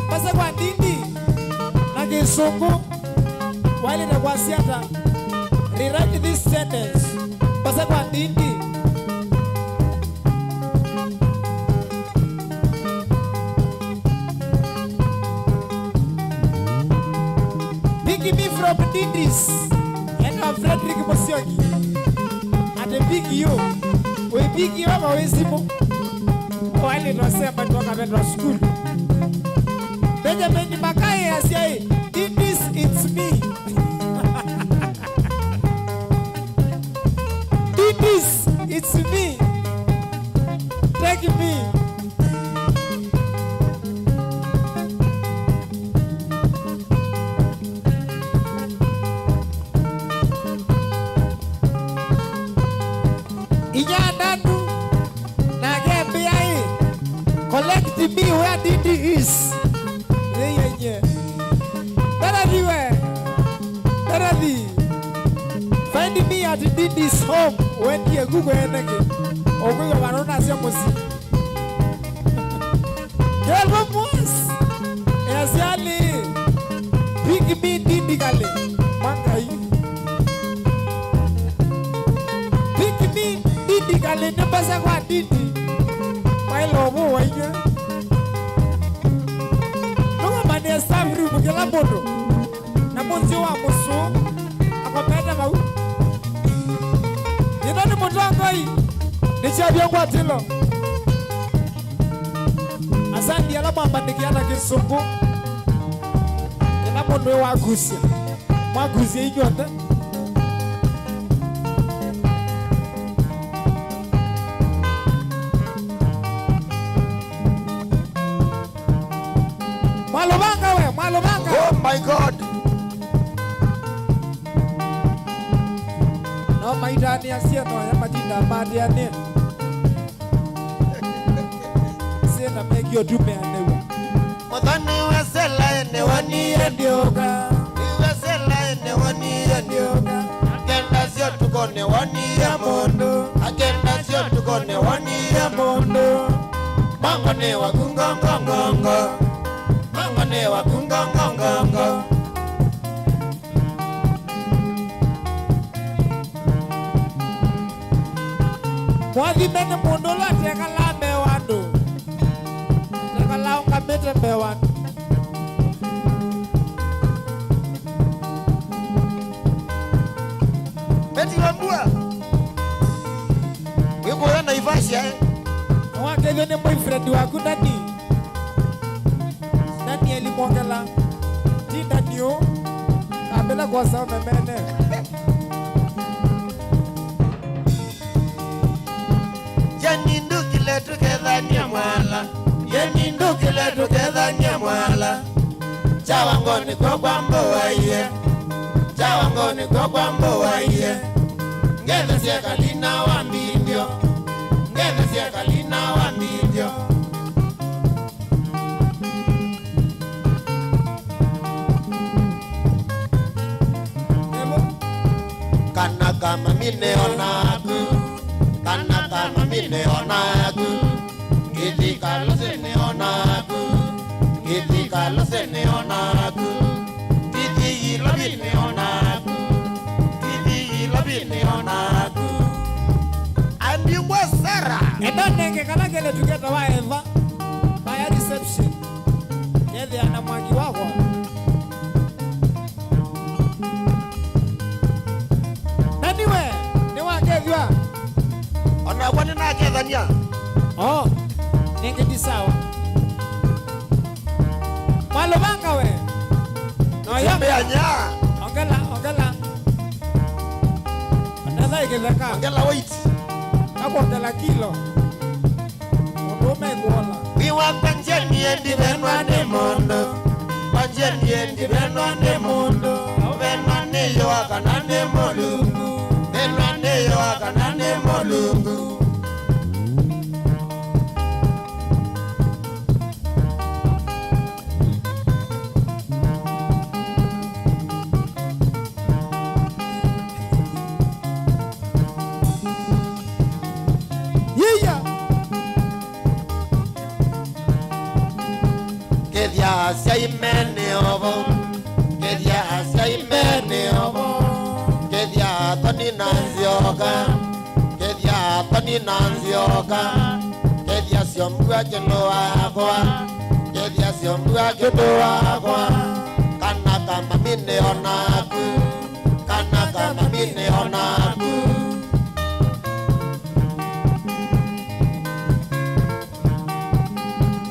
mbasa kwa Ndindi na Kĩsũngũ. Waĩlĩte kwasya ata? Rewrite this sentence. Mbasa kwa Ndindi. Pick me from Ndindi's. Enda Frederick Musyoki. Ate pick you. We pick you ama we simu. Waĩlĩte semba twakavetwa school. Benjamin Makai asya ĩ, "Ndindi's, it's me." Ndindi's, it's me. Take me. Inyandanu, nake ambĩa ĩ, "Collect me where Ndindi is." Yĩyany'e. Dorothy we. Dorothy. Find me at Ndindi's home. Wendie kuku eneke. Ũkwĩw'a vandu nasya mũsyĩ. Kelvin Mwas. Easyali. Pick me Ndindi Kali. Mangai. Pick me Ndindi Kali, nĩ mbasa kwa Ndindi. Maila ũvũ wa inywe. Nũng'amanĩe staff room kĩla mũndũ. Na mũnzĩ wa mũsũ akomete vau. Yĩno nĩ mũtongoi, nĩ kyavya ngwatĩlo. Asandi ala mwambandĩkĩa na Kĩsũngũ. Ĩla mũndũ wakusya, mwakusya inyw'onthe. Mwalũvanga we, mwalũvanga. Oh my God. No maitanĩa syĩno ya matinda matĩanĩa. Syĩna mekio tumeanĩw'a. Mũthoni wa selaĩ nĩwonie ndiũka. Wa selaĩ nĩwonie ndiũka. Akenda syo tũkone wonie mũndũ. Akenda syo tũkone wonie mũndũ. Mongo nĩ waku ngongongongo. Mongo nĩ waku ngongongongo. Mwathime nĩ mũndũ ũla ũtekalaa mbee wa andũ, ũtekalaa ũngamĩte mbee wa andũ. Betty Wambua, wĩ kũya Naivasha, eh? Nĩwakethw'e nĩ boyfriend waku Dani. Danieli Mwongela, ti Daniũ, ambĩla kwosa ũmemene. Yeni ndukile tũkethanie mwala, yeni ndukile tũkethanie mwala. Kyawangoni kw'o kwa mbũaie, kyawangoni kw'o kwa mbũaie. Ngethesye Kalina wa mbindyo, ngethesye Kalina wa mbindyo. Kana ka mami nĩonaku, kana ka mami nĩonaku, ngĩthi kalũsĩ nĩonaku, ngĩthi kalũsĩ nĩonaku. Nĩ o naku. Ambingwa Sara. Enda nenge kala keletu ketawa Eva. Maya reception. Kethĩa na mwaki wakwa. Na niwe, nĩwakethw'a? O nakwa nĩnakethany'a. Oh, nĩngĩ ti sawa. Malũvanga we. No, yo. Tembea nya. Ongela, ongela. Onetha ĩkĩtheka. Ongela weight. Akwongela kilo. Mũndũ ũmekuola. Wĩ wakwa nje niĩ ndivenwa nĩ mũndũ. Kwa nje niĩ ndivenwa nĩ mũndũ. Ũvenwa nĩ yũa kana nĩ Mũlungu. Venwa nĩ yũa kana nĩ Mũlungu. Yĩya. Kethya asyai me nĩ ovo. Kethya asyai me nĩ ovo. Kethya athoni na nzyoka. Kethya athoni na nzyoka. Kethya syombua kĩndũ wakwa. Kethya syombua kĩndũ wakwa. Kana ka mami nĩ o naku. Kana ka mami nĩ o naku.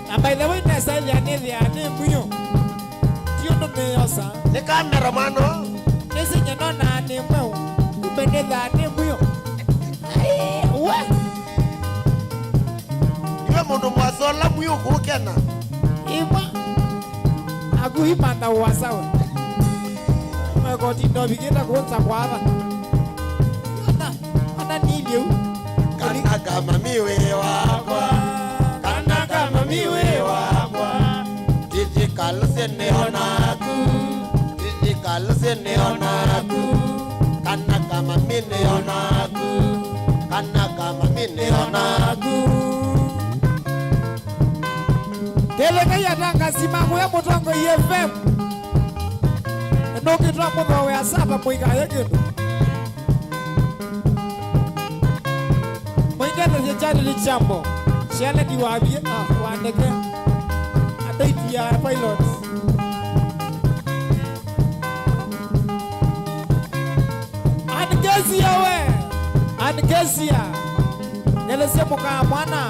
Na by the way, nesa ĩthĩa nĩthĩaa nĩ mwĩo. Ti ũndũ nĩyosa. Nĩ kamera mwana. Nĩsinyie nonaa nĩ mweũ. Kumbe nĩthĩaa nĩ mwĩo. Ai, we. Iwe mũndũ mwasola mwĩũ kũkena. Imwe. Aku imantha ũasa we. Mekoti ndovikĩte kũnza kwava. Ona, ona niliu. Kana ka mami wĩ wakwa. Kana ka mami wĩ wakwa. Tithika lũsĩ nĩ o naku. Tithika lũsĩ nĩ o naku. Kana ka mami nĩ o naku. Kana ka mami nĩ o naku. Kelekai atangasi makuya Mũtongoi F M. Nũkĩtwa mũthowea sata mũikaye kĩndũ. Mũingethesye Charity Chambo. Sheledi wavie, ah, wandeke. Ateiti ya pilots. Angesia we. Angesia. Ngelesya mũkaa mwana.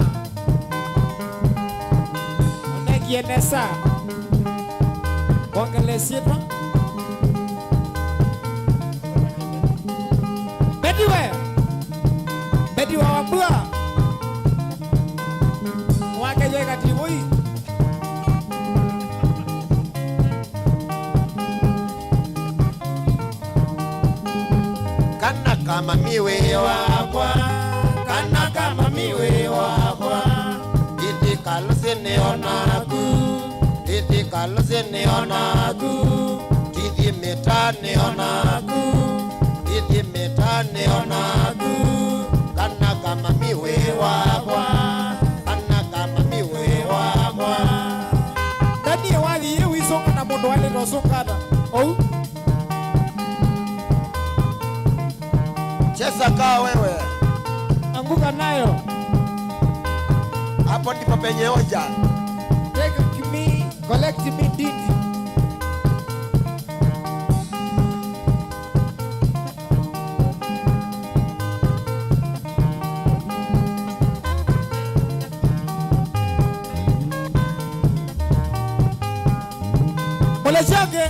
Onekie nesa. Wongele syĩtwa. Beti we. Beti wa Wambua. Wake yeka tivoi. Kana ka mami wĩ wakwa, kana ka mami wĩ wakwa, tithika lũsĩ nĩ o naku, tithika lũsĩ nĩ o naku, tithi mĩta nĩ o naku, tithi mĩta nĩ o naku, kana ka mami wĩ wakwa, kana ka mami wĩ wakwa. Ndanie wathi yĩ wisũnga na mũndũ waĩlĩte ũsũngana. Ou. Cheza kaa wewe. Anguka nayo. Hapo ndipo penye oja. Take me, collect me, Ndindi. Mũlesyonge.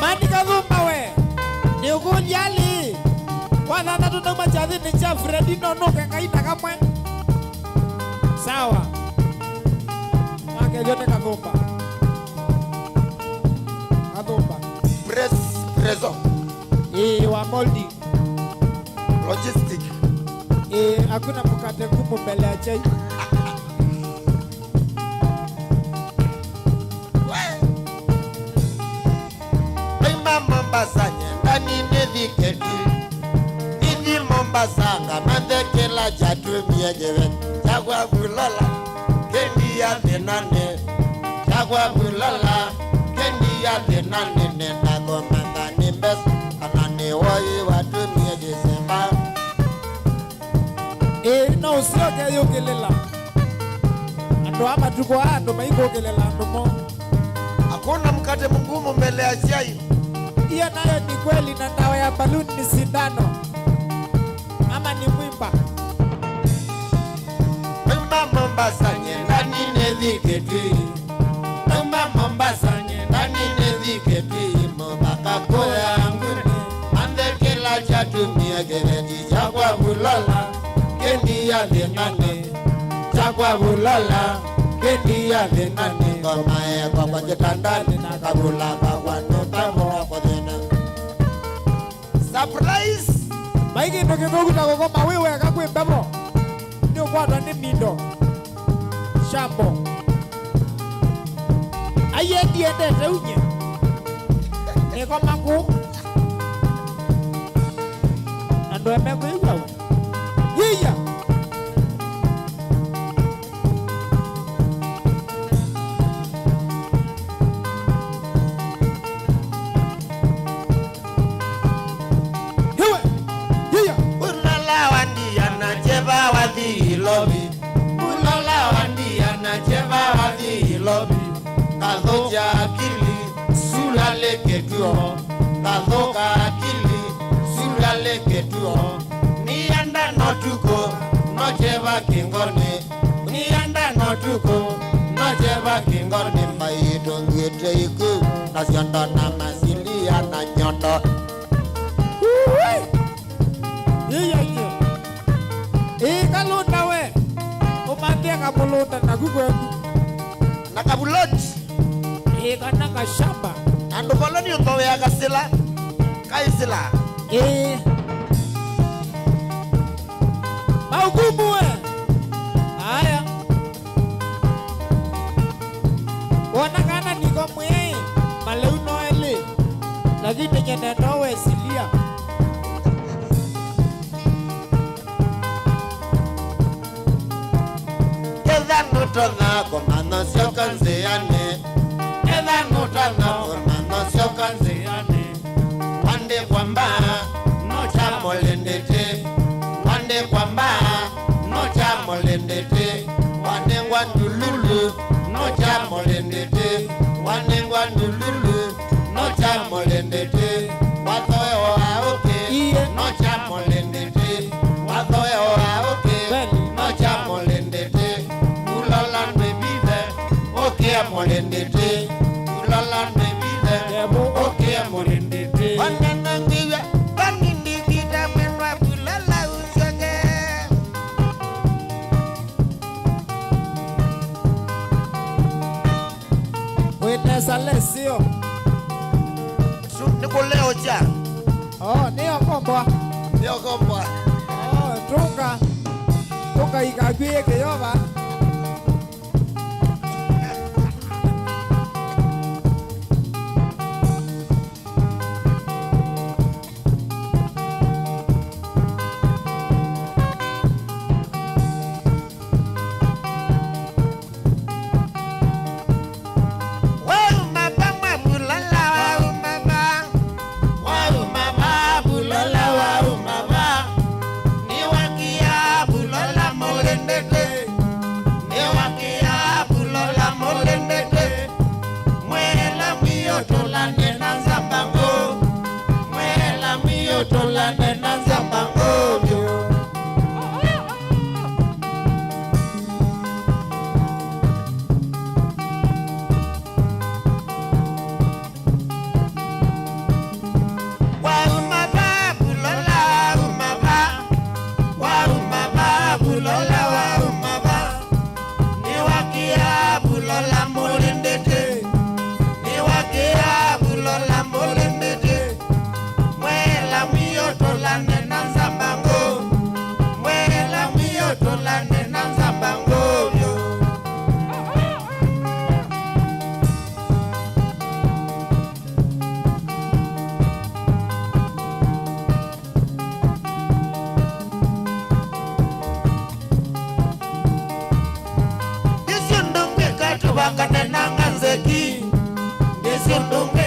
Mani Kathumba we, nĩũkũlya lĩ? Wa thanthatũ nauma kyathĩnĩ kya Fredi, no nũke Ngai na kamwe. Sawa. Wakethyo nĩ Kathumba. Kathumba. Pres-, Preso. Ĩĩ, wa Moldi. Logistic. Eh, hakuna mkate ngumu mbele ya chai. Naima Mombasa nyenda ninĩthike tu. Nithi Mombasa ngamanthe kĩla kyatumie njive. Kyakwa vulola, kendi ya thĩnane. Kyakwa vulola, kendi Ya thĩna nĩnenda kũmantha nĩ mbesa, kana nĩ woi watumie Disemba. Ĩĩ, no ũsyoke yũkĩlĩla. Andũ a matukũ aa andũ maikũkĩlĩla andũ moo. Hakuna mkate mgumu mbele ya chai. Hiyo nayo ni kweli, na dawa ya baluni ni sindano. Ama ni mwimba. Nauma Mombasa nyenda nĩnĩthikĩtw'e. Nauma Mombasa nyenda nĩnĩthikĩtw'e. Mũvaka kũya nguni. Manthe kĩla kyatumie kĩveti kyakwa vulola. Kĩndia thĩnanĩ. Kyakwa vulola. Kĩndia thĩnanĩ. Ngoma ekwa kwa kĩtandanĩ na kavula kakwa nũtamũra kũthĩna. Surprise! Vai kĩndũ kĩthũku ta kũkoma wĩ weka kwĩ mbevo. Nĩũkwatwa nĩ mindo. Shambo. Aiye ndiendete unye. Nĩkoma ngũ. Andũ eme kwĩw'a we. Yiya! Hiwe, hiya. Ulola wa ndia na cheva wathi Ilovi. Ulola wa ndia na cheva wathi Ilovi. Kathũkya akili, sura leketw'o. Kathũka akili, sura leketw'o. Nienda no tuko, no cheva kĩngoni. Nienda no tuko, no cheva kĩngoni. Maitũ ngwĩte iku, na siondo na masilia na nyondo. Uwi! Ĩĩ, ĩĩ. Ĩĩ, kalũnda we. Ũmanthe kamũlũnda naku kweku. Na kavuloti. Ĩĩ, kana kashamba. Andũ vala nĩ ũthoea kasila. Kaisila. Ĩĩ. Maukumu we. Aya. Wona kana niko mwĩĩ, maleu no elĩ, lakini nyene no wesilia. Ketha nũtonya kũmanya syoka nzĩanĩ. Ketha nũtonya kũmanya syoka nzĩanĩ. Wandĩkwa mbaa, no kya mũlĩndĩtĩ. Wandĩkwa mbaa, no kya mũlĩndĩtĩ. Wanengwa ndululu, no kya mũlĩndĩtĩ. Wanengwa ndululu, no kya mũlĩndĩtĩ. Wathoewa ũkĩ, iye, no kya mũlĩndĩtĩ. Wathoewa ũkĩ, kweli, no kya mũlĩndĩtĩ. Ulola ndwĩvithe, ũkĩa mũlĩndĩtĩ. Ulola ndwĩvithe, ndevo, ũkĩa mũlĩndĩtĩ. Onana ngĩw'a, vani ndĩvitha mwendwa, ulola ũsyoke. Wĩ nesa lesio. Su-, nĩ kũleo kya? Oh, nĩyo kombwa. Nĩyo kombwa. Oh, tũka. Tũka ikakwĩe kĩyova. Wauma va mwa Vulola, wauma va. Wauma va Vulola, wauma va. Nĩwakia Vulola mũlĩndĩtĩ. Nĩwakia Vulola mũlĩndĩtĩ. Mwela mwĩo tũlane na nzamba ngũ. Mwela mwĩo tũlane na nzamba ngũ vyũ. Wauma va Vulola, wauma va. Wauma va Vulola, wauma va. Nĩwakia Vulola mũlĩndĩtĩ. Nĩwakia Vulola mũlĩndĩtĩ. Mwela mwĩo tũlane na nzamba ngũ. Mwela mwĩo tũlane na nzamba ngũ vyũ. Nĩsyo ndũngĩka tũvangane na nganzeki. Nĩsyo ndũngĩ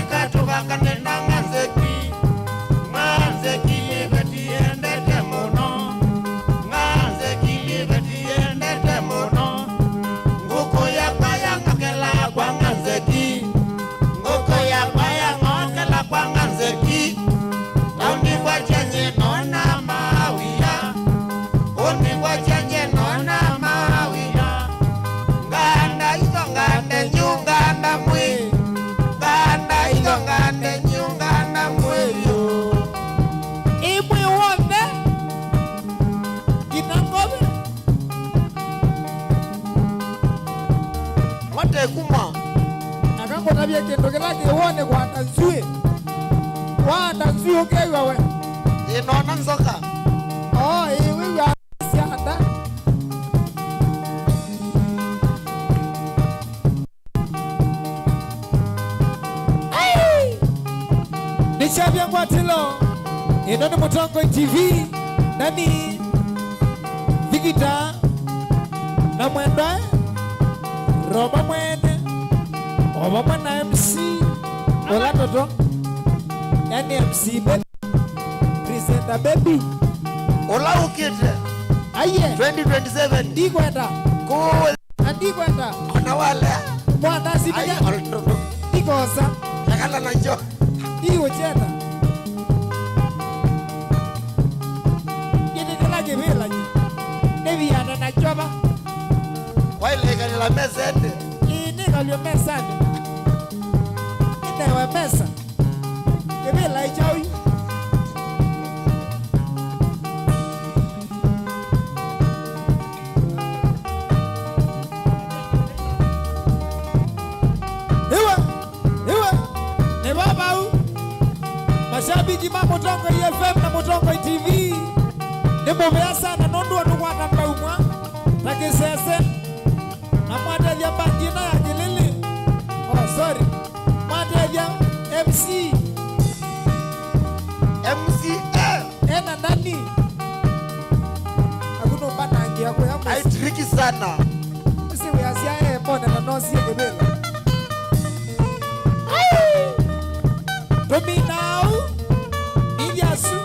Kĩndũ kĩla kĩ wone kwata nzw'ĩ. Waata nzw'ĩ ũkew'a we. Ĩĩ, noona nzoka. Oo, ĩĩ, wĩw'aa syanda. Ai! Nĩkyavya ngwatĩlo ĩno nĩ Mũtongoi T V, nani Vikita na Mwendwa, Roba Mwene, o vamwe na M C ũla Toto, yani M C Baby, presenter Baby. Ũla ũkĩte. Aiye. Twenty twenty-seven. Ndikwenda. Kũũ. Na ndikwenda. Ona walea. Mwana simenya. Ai, ol-, ndikosa. Yakala na njo. Ndiũkyenda. Kĩndũ kĩla kĩvĩla nyie. Nĩviana na kyova. Wailekanĩla mesende. Ĩĩ, nĩkalw'e mesande. Nĩnewe mesa. Kĩvĩla ĩkyaũ yu. Iwe, iwe, nĩ vavau. Mashabiki ma Mũtongoi F M na Mũtongoi T V, nĩ mũvea sana nũndũ wa tũkwata mbau mwa ta kĩsese. Na mwatethya mbandi ĩno ya Kĩlĩlĩ. Oh, sorry. Mwatethya M C. M C A. Ena nani? Aku nũmbanangĩa kũya mũsyĩ. Ai, tricky sana. Ũsi wĩasya e mone na nosie kĩvĩla. Ai! Tũminaa ũu, ithiasu,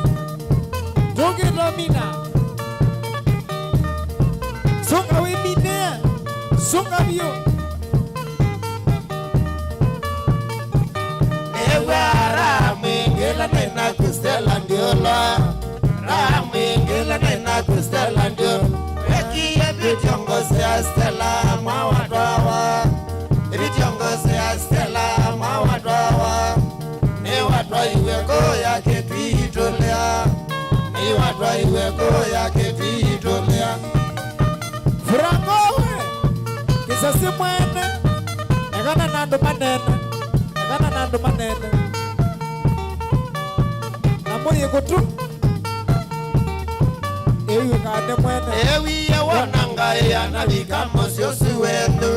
tũkĩtomina. Sũnga wĩminĩe, sũnga vyũ. Nĩw'a raha mwingĩ ĩla naĩ naku Stella Ndiũlwa. Raha mwingĩ ĩla naĩ naku Stella Ndiũlwa. Wekie vitiongozi ya Stella mwa watwawa. Ĩvitiongozi ya Stella mwa watwawa. Nĩwatwaiwe kũya Kĩtui itũlĩa. Nĩwatwaiwe kũya Kĩtui itũlĩa. Franco we, kĩsasi mwene, ekana na andũ manene, ekana na andũ manene. Na mũyĩkũtu, ĩw'ĩkaa nĩ mwene. Ewie wona ngaĩ yanavika mũsyĩ ũsu wenyu.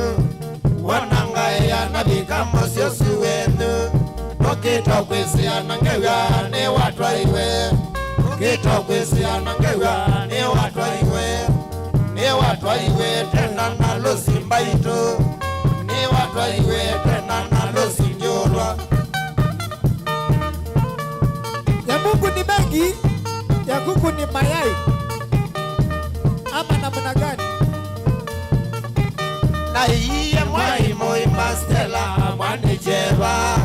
Wona ngaĩ yanavika mũsyĩ ũsu wenyu. Ndũkĩtwa kwĩsĩa na ngew'a nĩwatwaiwe. Ndũkĩtwa kwĩsĩa na ngew'a nĩwatwaiwe. Nĩwatwaiwe tena na lũsi mbaitũ. Nĩwatwaiwe tena na lũsi ndiũlwa. Ya Mungu ni mengi, ya kuku ni mayai. Ama namna gani? Na iye mwai mũima Stella mwanĩkye va.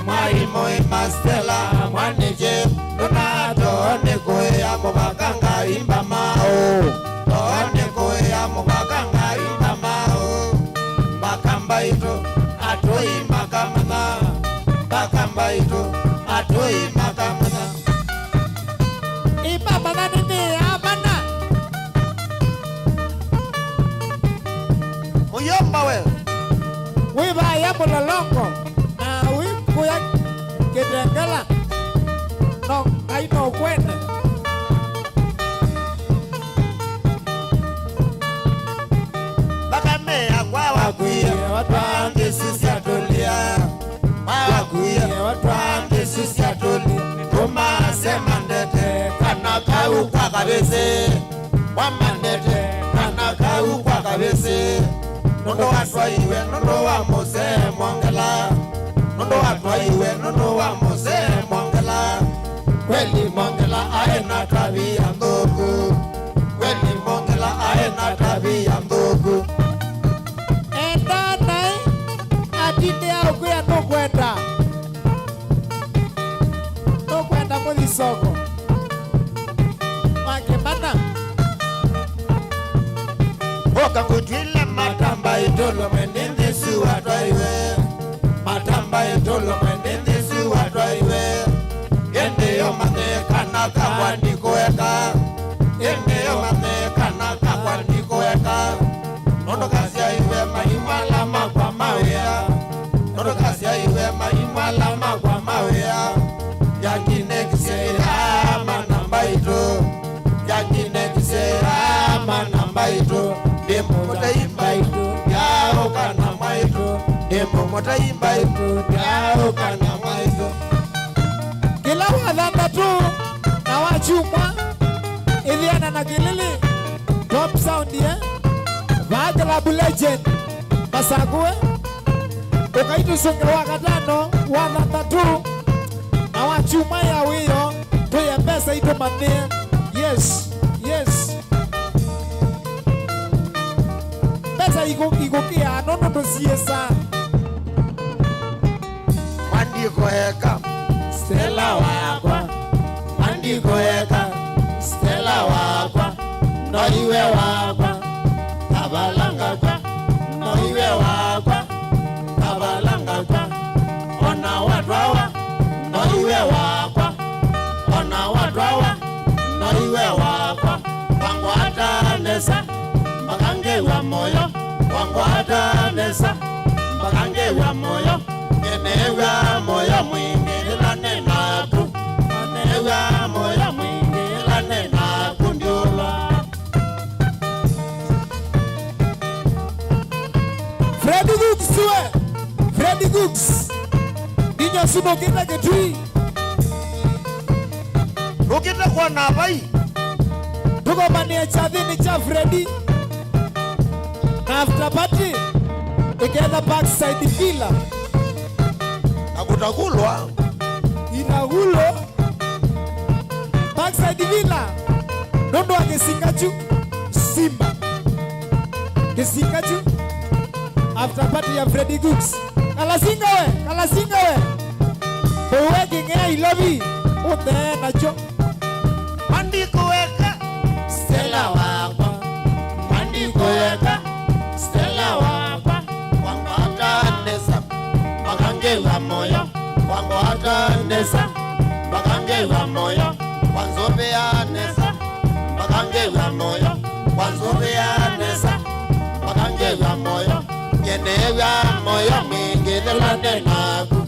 Mwai mũima Stella mwanĩkye. Ndũnatoo nĩ kũĩa mũvaka Ngai mbamaũ. Too nĩ kũĩa mũvaka Ngai mbamaũ. Mbaka mbaitũ, atũi makamanya. Mbaka mbaitũ, atũi makamanya. Imamanya nĩnĩaa mana. Mũyomba we. Wĩ vaya Mũlolongo, na wĩ kũya Kĩtengela. No, Ngai no ũkwende. Thakame yakwa wakwie, watwaa nthĩ isu syatũlĩa. Wakwie, watwaa nthĩ isu syatũlĩa. Tũmasema ndete, kana kau kwa kavĩsĩ. Wamandete kana kau kwa kavĩsĩ, nũndũ watwaiwe nũndũ wa mũsee Mwongela, nũndũ watwaiwe nũndũ wa mũsee Mwongela. Kweli Mwongela aĩ na tavia nthũku, kweli Mwongela aĩ na tavia nthũku. Enda naĩ atindĩa ũkwĩa nũkwenda. Nũkwenda mũthi soko wa Kĩmana. Oka ngũtwĩle matamba ĩtũlũme nĩ nthĩ su watwaiwe. Matamba ĩtũlũme nĩ nthĩ su watwaiwe. Ĩndĩ yo manye kana kakwa ndikũeka. Ĩndĩ yo manye kana kakwa ndikũeka. Nũndũ kasyaiwe maimala makwa mawĩa. Nũndũ kasyaiwe Kĩla wathanthatũ na wakyumwa, ĩthĩana na kĩlĩlĩ, top sound, eh? Vaa kĩlabu legend, masakũe. Ũkaitũsũnge wa katano, wathanthatũ, na wakyumwa ya wĩoo, tũye mbesa itũmanyĩe. Yes, yes. Mbesa ikũ-, ikũkĩaa nũndũ tũsiĩsaa. Maandĩko eka, Stella wakwa. Maandĩko eka, Stella wakwa. Noiwe wakwa. Kavalangakwa. Noiwe wakwa. Kavalangakwa. Ona watwawa. Noiwe wakwa. Ona watwawa. Noiwe wakwa. Wangwata nesa. Mpaka ngĩw'a mũyo, wangwata nesa, mpaka ngĩw'a mũyo, nĩnĩw'a mũyo mwingĩ ĩla nĩ naku, nĩnĩw'a mũyo mwingĩ ĩla nĩ naku ndiũlwa. Freddy Cooks we, Freddy Cooks. Nginya ũsu nũkĩte Kĩtui. Nũkĩte kwona vai? Tũkomanĩe kyathĩnĩ kya Freddy. Na after party, ĩketha Parkside Villa. Na kũtakulwa. Itakulwa. Parkside Villa. Nũndũ wa kĩsinga kyu. Simba. Kĩsinga kyu. After party ya Freddy Cooks. Kalasinga we, Kalasinga we. Kũue kĩng'ea ilovi. Ũthee nakyo. Maandĩko eka, Stella wakwa. Maandĩko eka, Stella wakwa. Wangwata nesa, mpaka ngĩw'a mũyo. Wangwata nesa, mpaka ngĩw'a mũyo. Wanzũvĩa nesa, mpaka ngĩw'a mũyo. Wanzũvĩa nesa, mpaka ngĩw'a mũyo. Nĩnĩw'a mũyo mwingĩ ĩla nĩ naku.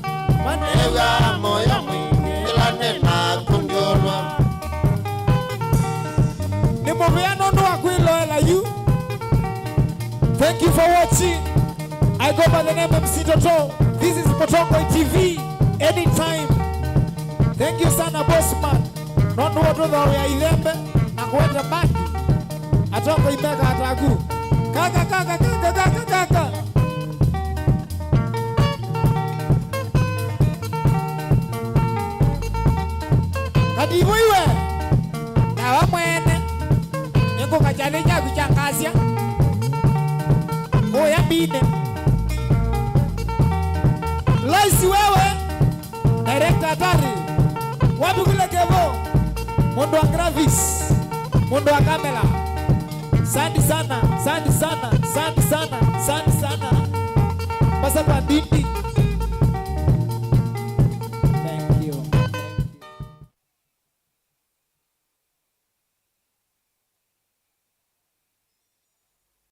Nĩnĩw'a mũyo mwingĩ ĩla nĩ naku ndiũlwa. Nĩ mũvea nũndũ wa kwĩloela yu. Thank you for watching. I go by the name M C Toto. This is Mutongoi T V. Anytime. Thank you sana, boss man. Nũndũ wa ũtũthoea ithembe na kũete maki. Atongoi meka ataku. Kaka, kaka, kaka, kaka, kaka. Kativo iwe. Nawe mwene. Nĩngũka kyathĩ kyaku kya ngasya. Kũya mbinĩ. Loisi wewe. Director hatari. Wapi kule Kevo? Mũndũ wa graphics. Mũndũ wa camera. Asante sana, asante sana, asante sana, asante sana. Pasa kwa dindi.